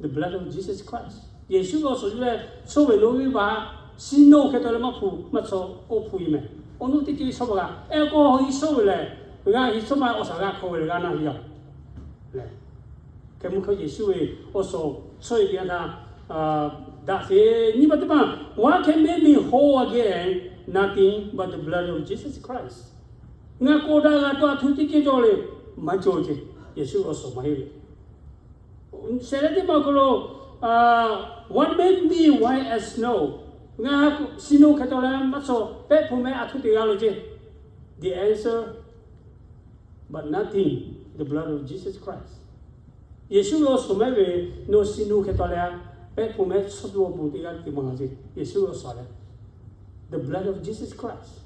The blood of Jesus Christ. Yeˍsuˆ ve awˬ suhˍ yuˬ leh tsuhˇ ve lo venˇ baˆ, siˉ nawˇ hk'e taw leh maˇ hpu maˇ tsuhˇ k'oˆ hpu e mehˍ. Awˬ nuˇ teˇ ceuˬ le shawˉ baˬ g'a ehˉ k'o, heˍ shawˉ ve lehˬ, g'a heˍ shawˉ ma awˬ shaˍ g'a hk'aw ve lehˬ g'a na ve yaˇ-oˬ. Hk'e mvuhˇ hk'e Yeˍsuˆ ve awˬ suhˍ tsuhˇ e teˇ yanˇ htaˇ, daꞈ sheˍ. Nyi ma teˇ maˇ, What can make me whole again? Nothing but the blood of Jesus Christ. Ngaˬ k'awꞈ daꞈ g'a tuˬ a htoꞈ teˇ ceuˬ cawˬ le, maˇ cawˬ ceˇ. Yeˍsuˆ ve awˬ suhˍ maˇ heˆ ve. Shehˍ leh teˇ maˇ awˬ hk'aw lo, What make me white as snow? Ngaˬ siˉ nawˇ hk'e taw leh maˇ tsuhˇ pehˆ hpu mehˆ a htoꞈ te g'a lo ceˇ. The answer, but nothing, the blood of Jesus Christ. Yeˍsuˆ ve awˬ suhˍ mehˆ ve, nawˬ siˉ nawˇ hk'e taw leh pehˆ hpu mehˆ tsuhˇ tuˬ awˬ pon teˇ g'aˇ te maˇ g'a ceˇ. Yeˍsuˆ ve awˬ suhˍ leh, the blood of Jesus Christ.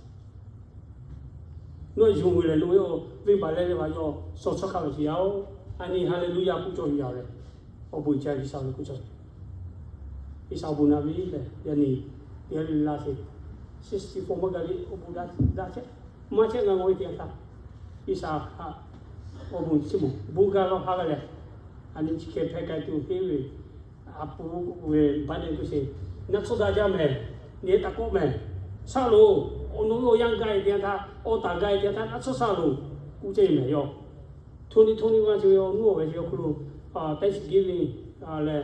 Nawˬ yonˍ ve lehˬ, nawˬ ve awˬ venˇ baˆ leh leh baˬ yawˇ shaw tsuhˇ hk'a ve sheˍ yaˇ-oˬ. A nyi Haˍleˍluˇyaˇ k'oˆ cawˇ ve yaˇ lehˬ, awˬ bon jaˇ G'uiˬsha ve k'oˆ cawˇ ve. G'uiˬsha awˬ bon naꞈ ve lehˬ, yaˇ nyi, yaˇ le laˇ sheˍ. Sixty-four maˇ g'a le, awˬ bon daꞈ chehˇ, maˇ chehˇ g'a g'aw ve teˇ yanˇ htaˇ, G'uiˬsha haꞈ awˬ bon chi mawˬ bon gaˇ lawˇ haˉ g'a lehˬ, a nyi chi hk'e hpehꞈ k'ai tuˬ heˆ ve, a pu ve baˆ leh k'oˆ sheˍ, naˆ tsuhˇ daꞈ jaˇ mehˍ, nyi taꞈ kawˆ mehˍ, shaˆ loˬ. Awˬ nawˬ ve awˬ yanˇ gaˇ e teˇ yanˇ htaˇ, awˬ taˍ gaˇ e teˇ yanˇ htaˇ naˆ tsuhˇ shaˆ loˬ k'oˆ ceˇ mehˍ yaˇ. Hto nyi hto nyi g'a chi ve awˬ nuˇ awˬ ve chi awˬ hk'aw lo, Thanksgiving leh,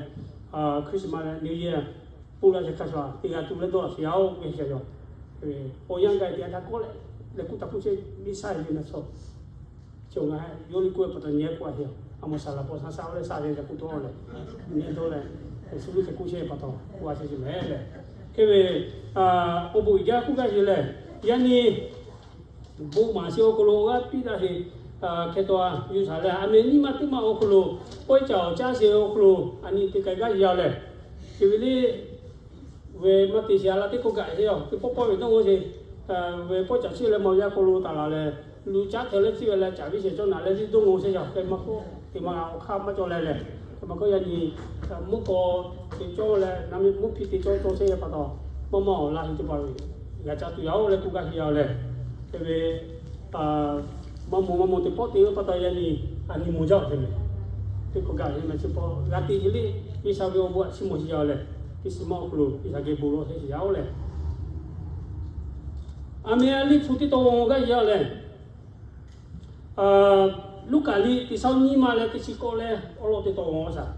Christmas leh New Year, pon la chi hk'a shuˍ teˇ g'aˇ tuˬ leh dawˇ laꞈ sheˍ yaˇ-oˬ k'oˆ ve sheˍ yaˇ. Awˬ yanˇ gaˇ e teˇ yanˇ htaˇ kawˆ leh, leh kuˇ taˍ k'oˆ chehˇ, miˇ shaˆ ve naˆ tsuhˇ. Chi ngaˬ yawˇ liˇ k'oˆ ve pa taw nyi k'oˆ a heˆ. A mawˬ saˍ laꞈ paw shaˆ shaˆ leh shaˆ ve ca k'oˆ tawˆ leh, nyi dawˇ leh, shu liˇ ca k'oˆ chehˇ pa taw k'oˆ a chehˇ chi mehˍ lehˬ. Hk'e ve, awˬ bon uiˍ jaˇ k'oˆ gaˇ sheˍ lehˬ, yaˇ nyi bon maˍ sheˍ awˬ hk'aw lo g'aˇ piˇ daꞈ sheˍ. Hk'e taw yuˬ shaˍ lehˬ, a meh nyiˇ maˇ teˇ maˇ awˬ hk'aw lo pawehˇ caˍ awˬ caˇ sheˍ awˬ hk'aw lo a nyi te k'ai gaˇ sheˍ yaˇ lehˬ, chi ve le ve maˇ te sheˍ a la teˇ hkawˇ gaꞈ sheˍ yaˇ, teˇ pawˆ pawˆ ve dawˇ g'awˇ sheˍ. Ve pawehˇ caˍ chi leh maw yaˇ hk'aw lo taˍ laˬ leh, luˬ caˉ hteh leh chi ve leh caˍ ve sheˍ cawˇ naˍ leh liˇ dawˇ g'awˇ sheˍ yaˇ. Hk'e maˇ k'oˆ, teˇ maˇ awˬ hk'aˇ maˇ cawˬ leh lehˬ, hk'e maˇ k'oˆ yaˇ nyi, mvuhˇ kaw te cawˇ leh, naˆ mvuhˇ hpiˇ te cawˇ cawˇ sheˍ yaˇ pa taw, maˇ maˇ awˬ laˇ heˆ teˇ hpaˍ ve g'a caˇ tuˬ yaˇ-oˬ leh k'oˆ gaˇ sheˍ yaˇ lehˬ, hk'e ve maˇ mawˬ maˇ mawˬ teˇ pawˆ te ve pa taw yaˇ nyi, a nyi mawˬ jaˇ-oˬ hk'e mehˍ. Teˇ hkawˇ gaꞈ hk'e mehˍ chi pa g'a te sheˍ le, G'uiˬsha ve awˬ bon a chi mawˬ sheˍ yaˇ lehˬ, Christmas awˬ hk'aw lo G'uiˬsha geh bon lawˬ sheˍ yaˇ-oˬ lehˬ, a meh a liˇ hpu teˇ taw g'a gaˇ sheˍ yaˇ lehˬ, Luˉkaꞈ liˇ teˇ shaˉ nyiˇ maˇ leh teˇ chi k'awˆ leh awˬ lawn teˇ taw g'a shaˍ.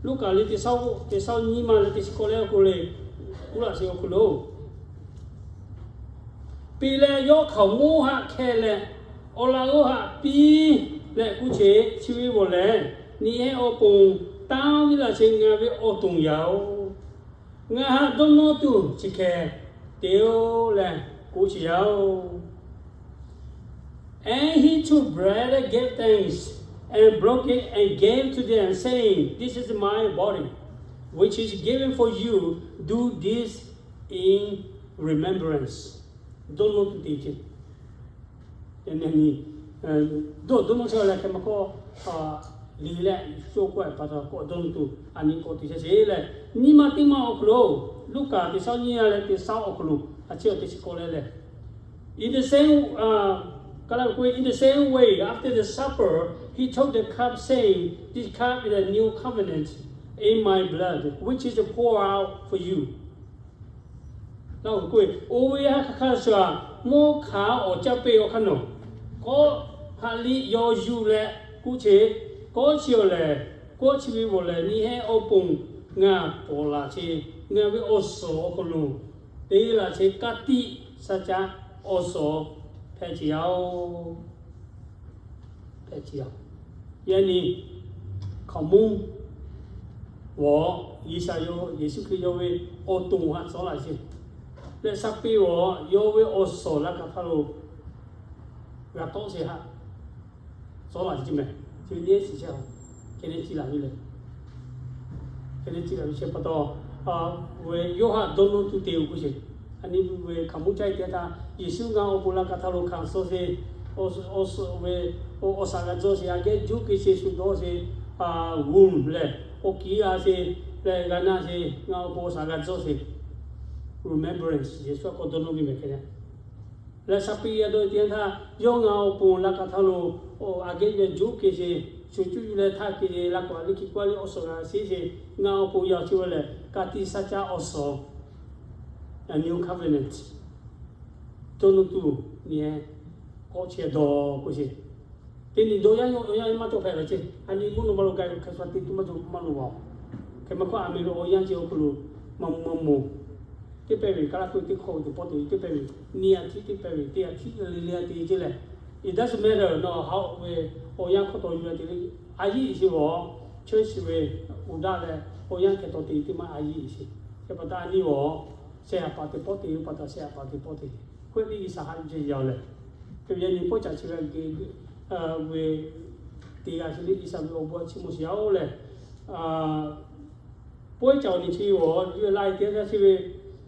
Luˉkaꞈ liˇ teˇ shaˉ, teˇ shaˉ nyiˇ maˇ leh teˇ chi k'awˆ leh awˬ hk'aw lo, uˉ laꞈ sheˍ awˬ hk'aw lo, Piˇ leh yawˇ hkaoˍmonˇ haꞈ hkeh leh, awˬ laꞈ g'awˇ haꞈ piˇ leh k'oˆ ce, chi ve bawˬ lehˬ, nyi heh awˬ pon tanˇ viˉ laˇ ce ngaˬ ve awˬ toˬ yaꞈ-oˬ. Ngaˬ haꞈ dawˇ nawˇ tuˬ chi hkeh te-oˬ leh k'oˆ ce yaˇ-oˬ. And he took bread and gave thanks and broke it and gave to them, saying, This is my body, which is given for you, do this in remembrance. Dawˇ nawˇ tuˬ te ce. Yaꞈ nyi, dawˇ dawˇ nawˇ chehˇ leh hk'e maˇ k'oˆ, liꞈ leh sho k'oˆ pa taw k'awꞈ dawˇ nawˇ tuˬ a nyi k'awꞈ te chehˇ sheˍ leh, nyiˇ maˇ teˇ maˇ awˬ hk'aw lo, Luˉkaꞈ teˇ saˉ nyiˇ leh teˇ saˉ awˬ hk'aw lo a ciˉ awˬ te chi k'awꞈ leh leh, in the same, uh, in the same way, after the supper, he took the cup, saying, "This cup is a new covenant in my blood, which is poured out for you." Laˇ hui k'oˆ ve, oˇ ve ha hk'aˇ hk'aˇ shuˍ, mawˇ hk'aˬ awˬ caˇ peˇ awˬ hk'aˇ nawˬ, kawˆ haꞈ liˇ yaw yuˬ leh k'oˆ ce, kawˆ chi awˬ lehˬ, kawˆ chi ve awˬ lehˬ nyi hehˉ awˬ pon ngaˬ pawˍ laˬ ce, ngaˬ ve awˬ suhˍ awˬ hk'aw lo te laˬ ce ka tiꞈ sa caˇ awˬ suhˍ hpehꞈ ce yaˇ oˬ. Hpehꞈ ce yaˇ. Yaꞈ nyi hkaoˍmonˇ g'awˬ, G'uiˬsha yawˇ, Yeˍsuˆ Hkriꞈ yawˇ ve awˬ to haꞈ cawˬ laˬ ce leh, Saˍ peˍ g'awˬ yawˇ ve awˬ suhˍ laˇ kaꞈ htaˇ lo g'a tawˆ ce haꞈ cawˬ laˬ ce mehˬ. Chi ve teˇ shiˍ chehˇ a, hk'e le ci laˬ ve lehˬ, hk'e le ci laˬ ve chi pa taw, ve Yoˇhanˬ dawˇ nawˇ tuˬ te-o k'oˆ ce. A nyi ve hkaoˍmonˇ caˇ e teˇ htaˇ, Yeˍsuˆ ngaˬ awˬ pon laˇ kaꞈ htaˇ lo hkanˍ suh ce, awˬ suhˍ ve awˬ shaˍ g'a dawˇ ce, a geh juˇ ke ce shu dawˇ ce, g'uˇ lehˬ awˬ kiˉ g'a ce leh g'a naˆ ce, ngaˬ awˬ pon awˬ shaˍ g'a dawˇ ce. Remembrance, Yeˍsuˆ a k'awꞈ dawˇ nawˇ ve mehˬ hk'e le. Leh Saˍ peˍ g'a dawˇ e teˇ yanˇ htaˇ, yawˇ ngaˬ awˬ pon laˇ kaꞈ htaˇ lo, a geh juˇ ke ce, shu cuˇ yuˬ leh htaˇ ke ce, laꞈ k'awꞈ liˇ hkiˬ k'oˆ liˇ awˬ suhˍ g'a sheˉ ce, ngaˬ awˬ pon yaw ce ve lehˬ, ka tiꞈ sa caˇ awˬ suhˍ, a new covenant, dawˇ nawˇ tuˬ nyi k'awꞈ chehˇ dawˇ k'oˆ ce. Teˇ nyi dawˇ yaˇ yawˇ yaˇ maˇ cawˬ hpehꞈ ve ce. A nyi mvuhˇ naw ma lo ga yuˬ hk'e sha te tuˬ maˇ cawˬ maˇ lo vaˬ. Hk'e maˇ hkawˇ a meh ve awˬ yanˇ ce awˬ hk'aw lo maˇ maˇ moˍ teˇ pehˇ ve, Kaˇlaˇ hkawˇ teˇ hkawˇ teˇ pawˆ te teˇ pehˇ ve, nyi a htiˉ teˇ pehˇ ve, teˇ a htiˉ le le a te ce leh, it doesn't matter nawˬ ha ve awˬ yanˇ hk'aw taw yuˬ a te le, a yiˇ sheˍ g'awˬ, church ve uˬ daꞈ leh awˬ yanˇ hk'e taw te teˇ maˇ a yiˇ sheˍ. Hk'e pa taw a nyi g'awˬ sheh a paˍ teˇ pawˆ te ve pa taw sheh a paˍ teˇ pawˆ te, hk'e le G'uiˬsha haꞈ yuˬ ce yaˇ lehˬ, hk'e ve yaꞈ nyi pawˆ caˬ chi ve a geh ve te g'a ce le, G'uiˬsha ve awˬ bon a chi mawˬ sheˍ yaˇ oˬ lehˬ, pawehˇ caˬ awˬ nyi chi g'awˬ yuˬ la e teˇ yanˇ htaˇ chi ve,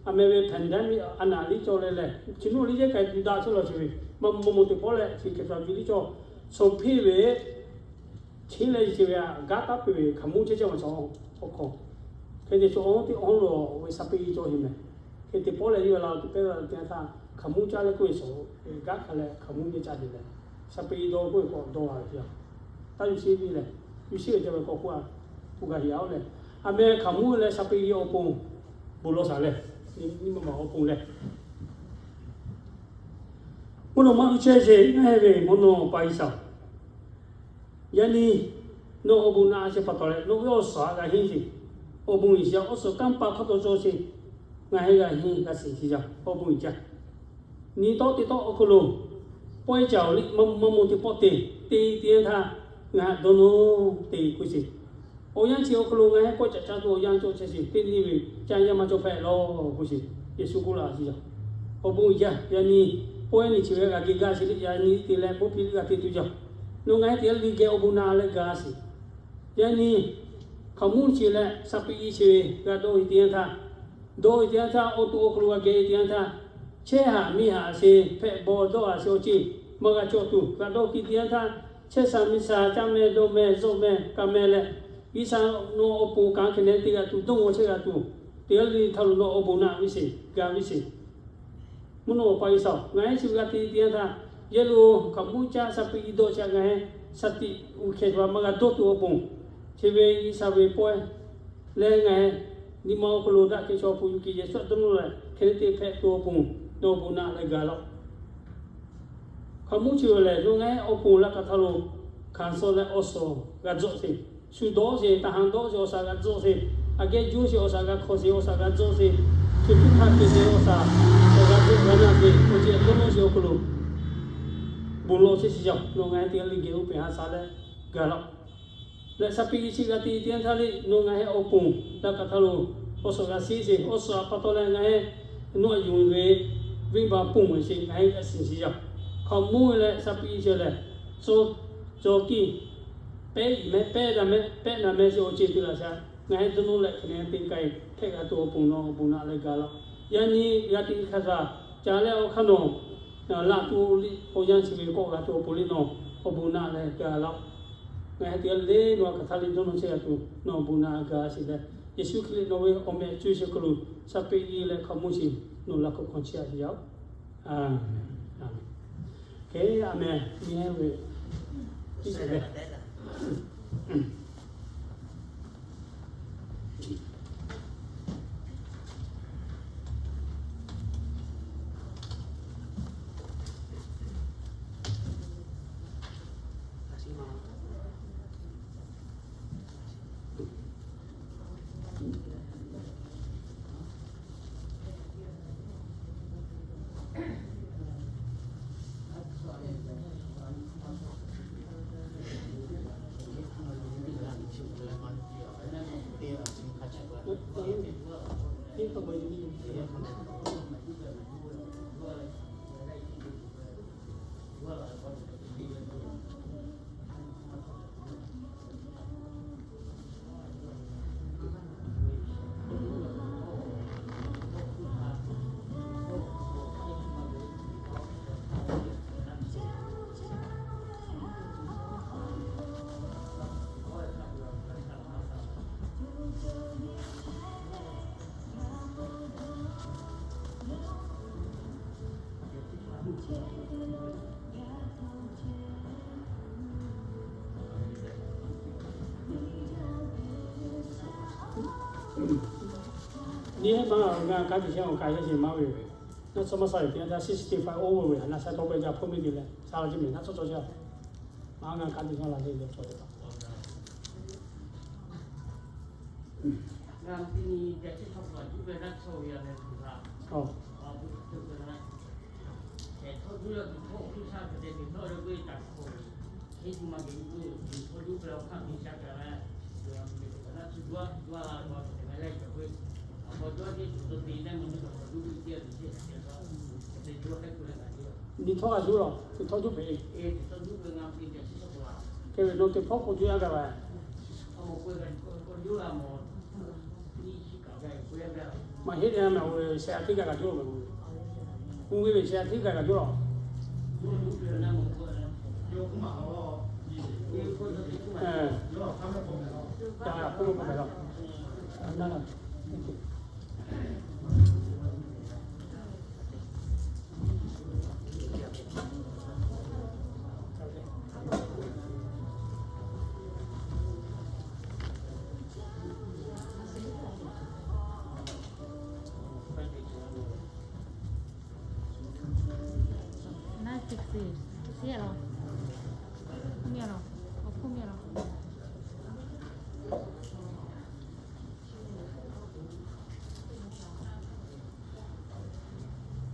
a meh ve pandemic a naˍ liˇ cawˬ leh lehˬ, chi nuˇ liˇ yehˇ k'ai tuˬ daꞈ chehˇ lawˬ chi ve, maˇ maˇ moˍ teˇ pawˆ leh chi hk'e ca yuˬ liˇ cawˬ, sho hpeˇ ve chi leh chi ve a gaˇ taˉ peuˬ ve hkaoˍmonˇ chehˇ chehˇ ma cawˬ awˬ hk'aw, hk'e te chaw awˬ teˇ awˬ lo ve Saˍ peˍ cawˬ heˆ mehˬ. Hk'e te pawˆ leh yuˬ la teˇ pehˇ ve teˇ yanˇ htaˇ hkaoˍmonˇ caˇ leh k'oˆ ve shawˍ gaˇ hk'a leh hkaoˍmonˇ nyi caˇ te leh, Saˍ peˍ dawˇ k'oˆ ve k'awꞈ dawˇ la ve teˇ yanˇ, taˇ yuˬ sheˉ ve lehˬ, yuˬ sheˉ ve ca ve k'awꞈ k'oˆ a, puˬ g'a heˍ a oˬ lehˬ, a meh hkaoˍmonˇ leh Saˍ peˍ awˬ pon bon lawˬ shaˍ leh, nyi ma ma awˬ pon leh, mvuhˇ naw ma uˇ chehˇ sheˍ ngaˬ hui ve mvuhˇ naw pa G'uiˬsha. Yaꞈ nyi nawˬ awˬ bon naꞈ a sheh pa taw leh nawˬ ve awˬ suhˍ a g'a henˇ sheˍ. Awˬ bon uiˍ jaˇ, awˬ suhˍ kanˇ paˍ hk'aw taw cawˬ sheˍ. Ngaˬ hui g'a henˇ g'a shiˍ sheˍ jaˇ. Awˬ bon uiˍ jaˇ. Nyi tawˆ teˇ tawˆ awˬ hk'aw lo pawehˇ caˬ awˬ liˇ maˇ maˇ moˍ teˇ pawˆ te, te teˇ yanˇ htaˇ ngaˬ dawˇ nawˇ te k'oˆ sheˍ. Awˬ yanˇ chi awˬ hk'aw lo ngaˬ hui pawehˇ caˬ caˇ tuˬ awˬ yanˇ cawˬ chehˇ sheˍ. Teˇ nyi ve ca yaˇ maˇ cawˬ hpehꞈ lawˬ k'oˆ sheˍ. Yeˍsuˆ k'oˆ laˇ sheˍ jaˇ. Awˬ bon uiˍ jaˇ. Yaꞈ nyi pawehˇ nyi chi ve g'a geh gaˇ sheˍ le, yaꞈ nyi te leh bon hpiˇ liˇ g'a te tuˬ jaˇ. Nawˬ ngaˬ hui teˇ g'aˇ le geh awˬ bon naꞈ leh gaˇ sheˍ. Yaꞈ nyi hkaoˍmonˇ chi leh Saˍ peˍ chi ve g'a dawˇ ve teˇ yanˇ htaˇ, dawˇ ve teˇ yanˇ htaˇ, awˬ to awˬ hk'aw lo g'a geh ve teˇ yanˇ htaˇ, chehˇ haꞈ miˇ haꞈ sheˍ, hpehꞈ bawˬ dawˇ haꞈ sheˍ awˬ ceuˬ maˇ g'a cawˬ tuˬ g'a dawˇ kiˇ teˇ yanˇ htaˇ, chehˇ sha miˇ sha, caˇ meh dawˇ meh, zuhˆ meh, ka meh leh, G'uiˬsha nawˬ awˬ pon kanˉ hk'e neh te g'a tuˬ, dawˇ g'awˬ chehˇ g'a tuˬ, teˇ g'aˇ le htaˇ lo nawˬ awˬ bon naꞈ ve sheˍ, gaˇ ve sheˍ. Mvuhˇ naw pa G'uiˬsha, ngaˬ hui chi ve g'a te teˇ yanˇ htaˇ, yehˬ lo hkaoˍmonˇ caˇ Saˍ peˍ dawˇ chi a ngaˬ hui shaˍ tiꞈ uiˍ hkeh cawˬ a maˇ g'a dawˇ tuˬ awˬ pon, chi ve G'uiˬsha ve pawehˇ leh ngaˬ hui nyi ma awˬ hk'aw lo daꞈ kehˬ chaw awˬ pon yuˬ kiˬ yehˬ suhˉ dawˇ nawˇ leh hk'e te hpehꞈ tuˬ awˬ pon, nawˬ awˬ bon naꞈ leh gaˬ laˇ-oˆ. Hkaoˍmonˇ chi ve lehˬ, nawˬ ngaˬ hui awˬ pon laˇ kaꞈ htaˇ lo hkanˍ suh leh awˬ suhˍ g'a tzuhˆ sheˍ. Shu dawˇ sheˍ, taˍ haˍ dawˇ sheˍ, awˬ shaˍ g'a tzuhˆ sheˍ. A geh juˇ sheˍ, awˬ shaˍ g'a hkawˇ sheˍ, awˬ shaˍ g'a tzuhˆ sheˍ. Shu cuˇ htaˇ te sheˍ, awˬ shaˍ awˬ g'a tzuhˆ g'a naˆ sheˍ. Awˬ ceuˬ a dawˇ nawˇ sheˍ awˬ hk'aw lo bon lawˬ chehˇ sheˍ jaˇ. Nawˬ ngaˬ hui teˇ g'aˇ le geh oˇ pehˍ ha sha leh gaˬ laˇ-oˆ. Leh Saˍ peˍ chi g'a te teˇ yanˇ htaˇ le, nawˬ ngaˬ hui awˬ pon laˇ kaꞈ htaˇ lo awˬ suhˍ g'a sheˍ sheˍ. Awˬ suhˍ a pa taw leh ngaˬ hui nawˬ a yonˍ ve venˇbaˆ ponˬ ve sheˍ, ngaˬ hui g'a shiˍ sheˍ jaˇ. Hkaoˍmonˇ ve leh Saˍ peˍ chi lehˬ, cawˬ kiˇ pehˉ iˍ meh, pehˉ daꞈ meh, pehˉ naˍ meh sheˍ awˬ ceuˬ te laˬ shaˍ. Ngaˬ hui dawˇ nawˇ leh hk'e te k'ai hpehꞈ g'a tuˬ awˬ pon nawˬ awˬ bon naꞈ leh ga laˇ-oˆ. Yaꞈ nyi g'a te hk'a gaˬ ca leh awˬ hk'aˇ nawˬ laꞈ tuˬ liˇ awˬ yanˇ chi ve k'awꞈ g'a tuˬ awˬ pon liˇ nawˬ awˬ bon naꞈ leh ga laˇ-oˆ. Ngaˬ hui teˇ g'aˇ le le nawˬ a hkaꞈ htaˇ liˇ dawˇ nawˇ chehˇ g'a tuˬ nawˬ awˬ bon naꞈ ga sheˍ leh, Yeˍsuˆ Hkriꞈ nawˬ ve awˬ meh cuˇ sheˍ hk'aw lo shaˍ peꞈ e leh hk'a mvuhˇ sheˍ nawˬ laꞈ hk'aw hk'aw chehˇ a sheˍ yaˇ-oˆ. Aˬ, aˬ, aˬ meh. Nyi ma ngaˬ ka tiꞈ sheh awˬ ka yehˇ sheˍ maˇ ve ve. Naˆ tsuhˇ maˇ sha ve teˇ yanˇ htaˇ sixty-five oˇ ve ve a naˆ sha tawˇ pehˇ jaˇ hpawˇ miˇ te leh sha la ce mehˍ naˆ tsuhˇ cawˬ sheˍ. Maˇ ngaˬ ka tiꞈ sheh la le le cawˬ ve. Nyi htawˇ g'a zuhˆ lawˬ, nyi htawˇ juˇ peꞈ. Hk'e ve nawˬ teˇ hpawˇ k'oˆ juˇ yaˇ gaˬ ve. Maˇ heˆ leh mehˍ, oˇ ve sheh a hteˇ gaˬ kaꞈ juˇ lawˬ mehˍ. Oˇ ve sheh a hteˇ gaˬ kaꞈ juˇ lawˬ.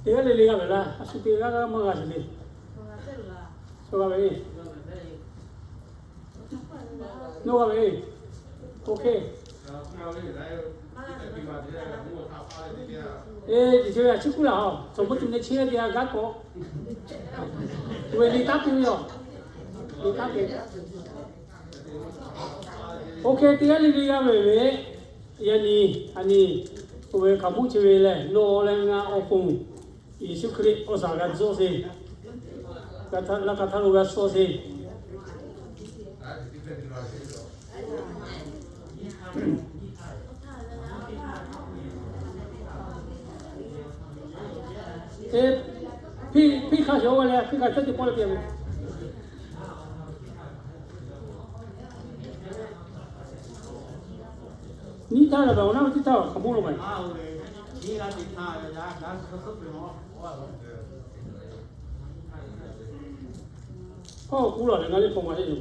Teˇ g'aˇ le le g'a ve laˇ, a shu teˇ g'aˇ g'aˇ maˇ g'a sheˍ le. Shu g'a ve, shu g'a ve. OK. Eˬ, teˇ chi ve a chiˉ kuˉ laˬ a, tcuh mvuhˇ tuˬ ne chi ve teˇ g'aˇ gaˉ k'awꞈ ve le taˉ piˇ ve yoˬ. Le taˉ piˇ. OK, teˇ g'aˇ le le g'a ve ve, yaꞈ nyi, a nyi, oˇ ve hk'aˬ mvuhˇ chi ve lehˬ, nawˬ leh ngaˬ awˬ pon Yeˍsuˆ Hkriꞈ awˬ shaˍ g'a tzuhˆ sheˍ, laˇ ka htaˇ lo g'a suh sheˍ. Eˬ, hpiˇ hk'a shawˍ g'a leh, hpiˇ hk'a caˉ te pawˆ leh te ve. Nyi htaˇ g'a ve awˬ naˉ ve teˇ htaˇ hk'aˬ mvuhˇ lo mehˍ. Hawˇ kuˉ lawˬ leh ngaˬ le hpaw ma heˆ yoˬ.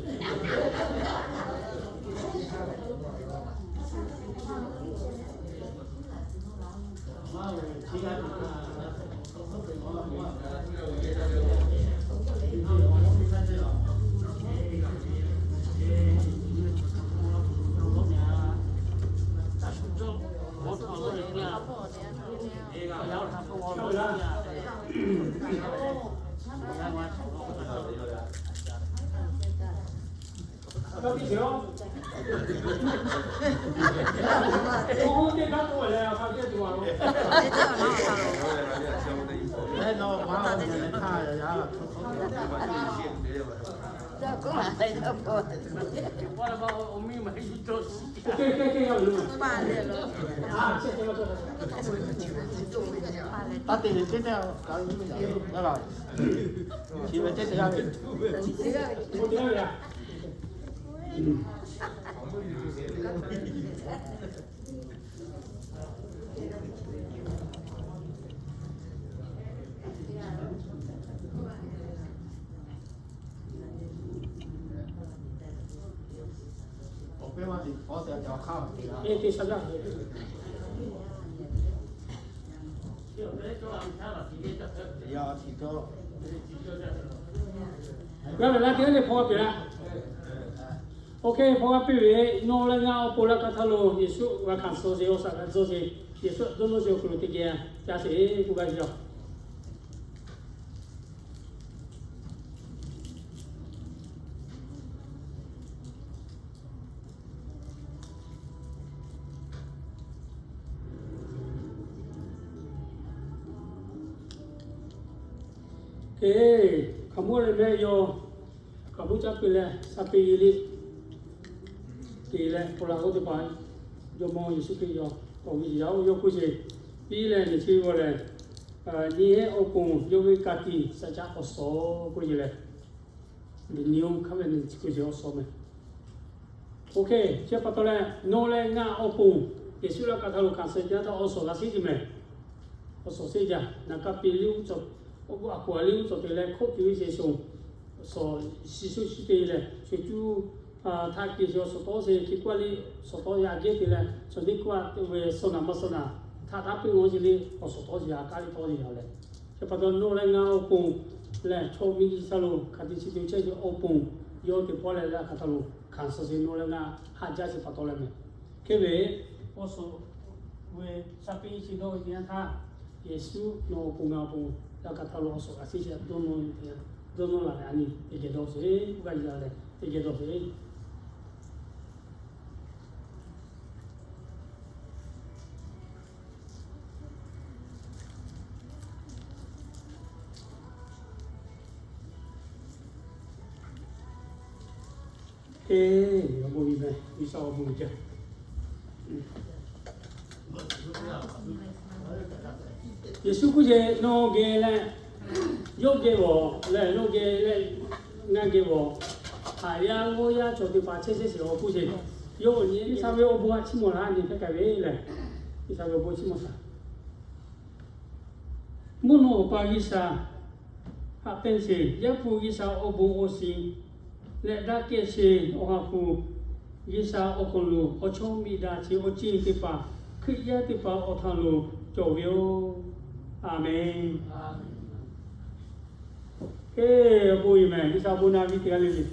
G'a ve la teˇ g'aˇ le hpaw g'a piˇ la. Ok, hpaw g'a piˇ ve, nawˬ leh ngaˬ awˬ pon laꞈ ka htaˇ lo Yeˍsuˆ g'a hkanˍ suh sheˍ, awˬ shaˍ g'a tcuh sheˍ, Yeˍsuˆ dawˇ nawˇ sheˍ awˬ hk'aw lo teˇ geh ca sheˍ k'oˆ gaˇ ve yoˬ. Hk'e, hkaoˍmonˇ leh mehˆ yaw, hkaoˍmonˇ caˇ piˇ leh sha piˇ ve le. Te leh awˬ laꞈ g'awˇ teˇ hpaˍ, Jawˇmawˇ Yeˍsuˆ Hkriꞈ yawˇ k'awꞈ ve yaˇ oˇ yawˇ k'oˆ sheˍ, piˇ leh nyi chi g'aw lehˬ, nyi ehˉ awˬ pon yawˇ ve ka tiꞈ shaˍ caˆ awˬ suhˍ k'oˆ ve lehˬ, the new covenant k'oˆ ve awˬ suhˍ mehˍ. Ok, chi pa taw leh nawˬ leh ngaˬ awˬ pon Yeˍsuˆ laꞈ ka htaˇ lo hkanˍ suh jaˇ taˇ awˬ suhˍ g'a sheˉ ce mehˍ. Awˬ suhˍ sheˉ jaˇ, naˍ ka piˇ liˇ, awˬ bon a kuˬ a liˇ cawˬ te leh hk'oˆ tuˬ ve sheˍ shuˍ, awˬ suhˍ shiˍ shuˍ shiˍ te leh shuˍ cuˇ htaꞈ kehˬ sheˍ awˬ suhˍ tawˇ sheˍ hk'e k'oˆ a le, suhˍ tawˇ yaꞈ gehˇ te leh suhˍ neˇ k'oˆ a te ve suhˍ naˍ maˇ suhˍ naˍ htaꞈ taˇ piˇ g'awˇ ce le, awˬ suhˍ tawˇ sheˍ a kaˉ le tawˇ le yaˇ leh, chi pa taw nawˬ leh ngaˬ awˬ pon lehˬ chaw miˇ G'uiˬsha lo hkanˍ te chi te chehˇ ve awˬ pon yawˇ te pawˆ leh laꞈ ka htaˇ lo hkanˍ suh sheˍ nawˬ leh ngaˬ haꞈ jaˇ chi pa taw leh mehˍ. Hk'e ve awˬ suhˍ ve sha piˇ chi dawˇ ve teˇ yanˇ htaˇ, Yeˍsuˆ nawˬ awˬ pon ngaˬ awˬ pon laꞈ ka htaˇ lo awˬ suhˍ g'a sheˉ ce dawˇ nawˇ ve teˇ yanˇ, dawˇ nawˇ la ve a nyi teˇ geh dawˇ sheˍ, g'aˇ yaˇ leh teˇ geh dawˇ sheˍ. Hk'e, awˬ bon ve mehˍ, G'uiˬsha awˬ bon jaˇ. Yeˍsuˆ k'oˆ ce, nawˬ geh leh yawˇ geh g'awˬ leh nawˬ geh leh ngaˬ geh g'awˬ, haꞈ yaˇ g'awˇ yaˇ cawˬ teˇ hpaˍ chehˇ chehˇ sheˍ awˬ k'oˆ ce. Yawˇ awˬ nyi G'uiˬsha ve awˬ bon a chiˇ mawˬ la nyi hk'e k'ai ve lehˬ, G'uiˬsha ve awˬ bon chiˇ mawˬ shaˍ. Mvuhˇ naw awˬ pa G'uiˬsha haꞈ pehnˇ sheˍ, Yaˇ hpu G'uiˬsha awˬ bon awˬ shiˍ leh daꞈ kehˬ sheˍ Awˬ ha hpu G'uiˬsha awˬ hk'aw lo awˬ chawˇ miˬ daꞈ sheˍ awˬ ceˇ teˇ hpaˍ Hkriꞈ yaˇ teˇ hpaˍ awˬ htaꞈ lo cawˬ ve yoˬ. A menˬ. Hk'e, awˬ bon yoˬ mehˍ, G'uiˬsha awˬ bon na viˇ teˇ g'aˇ le le.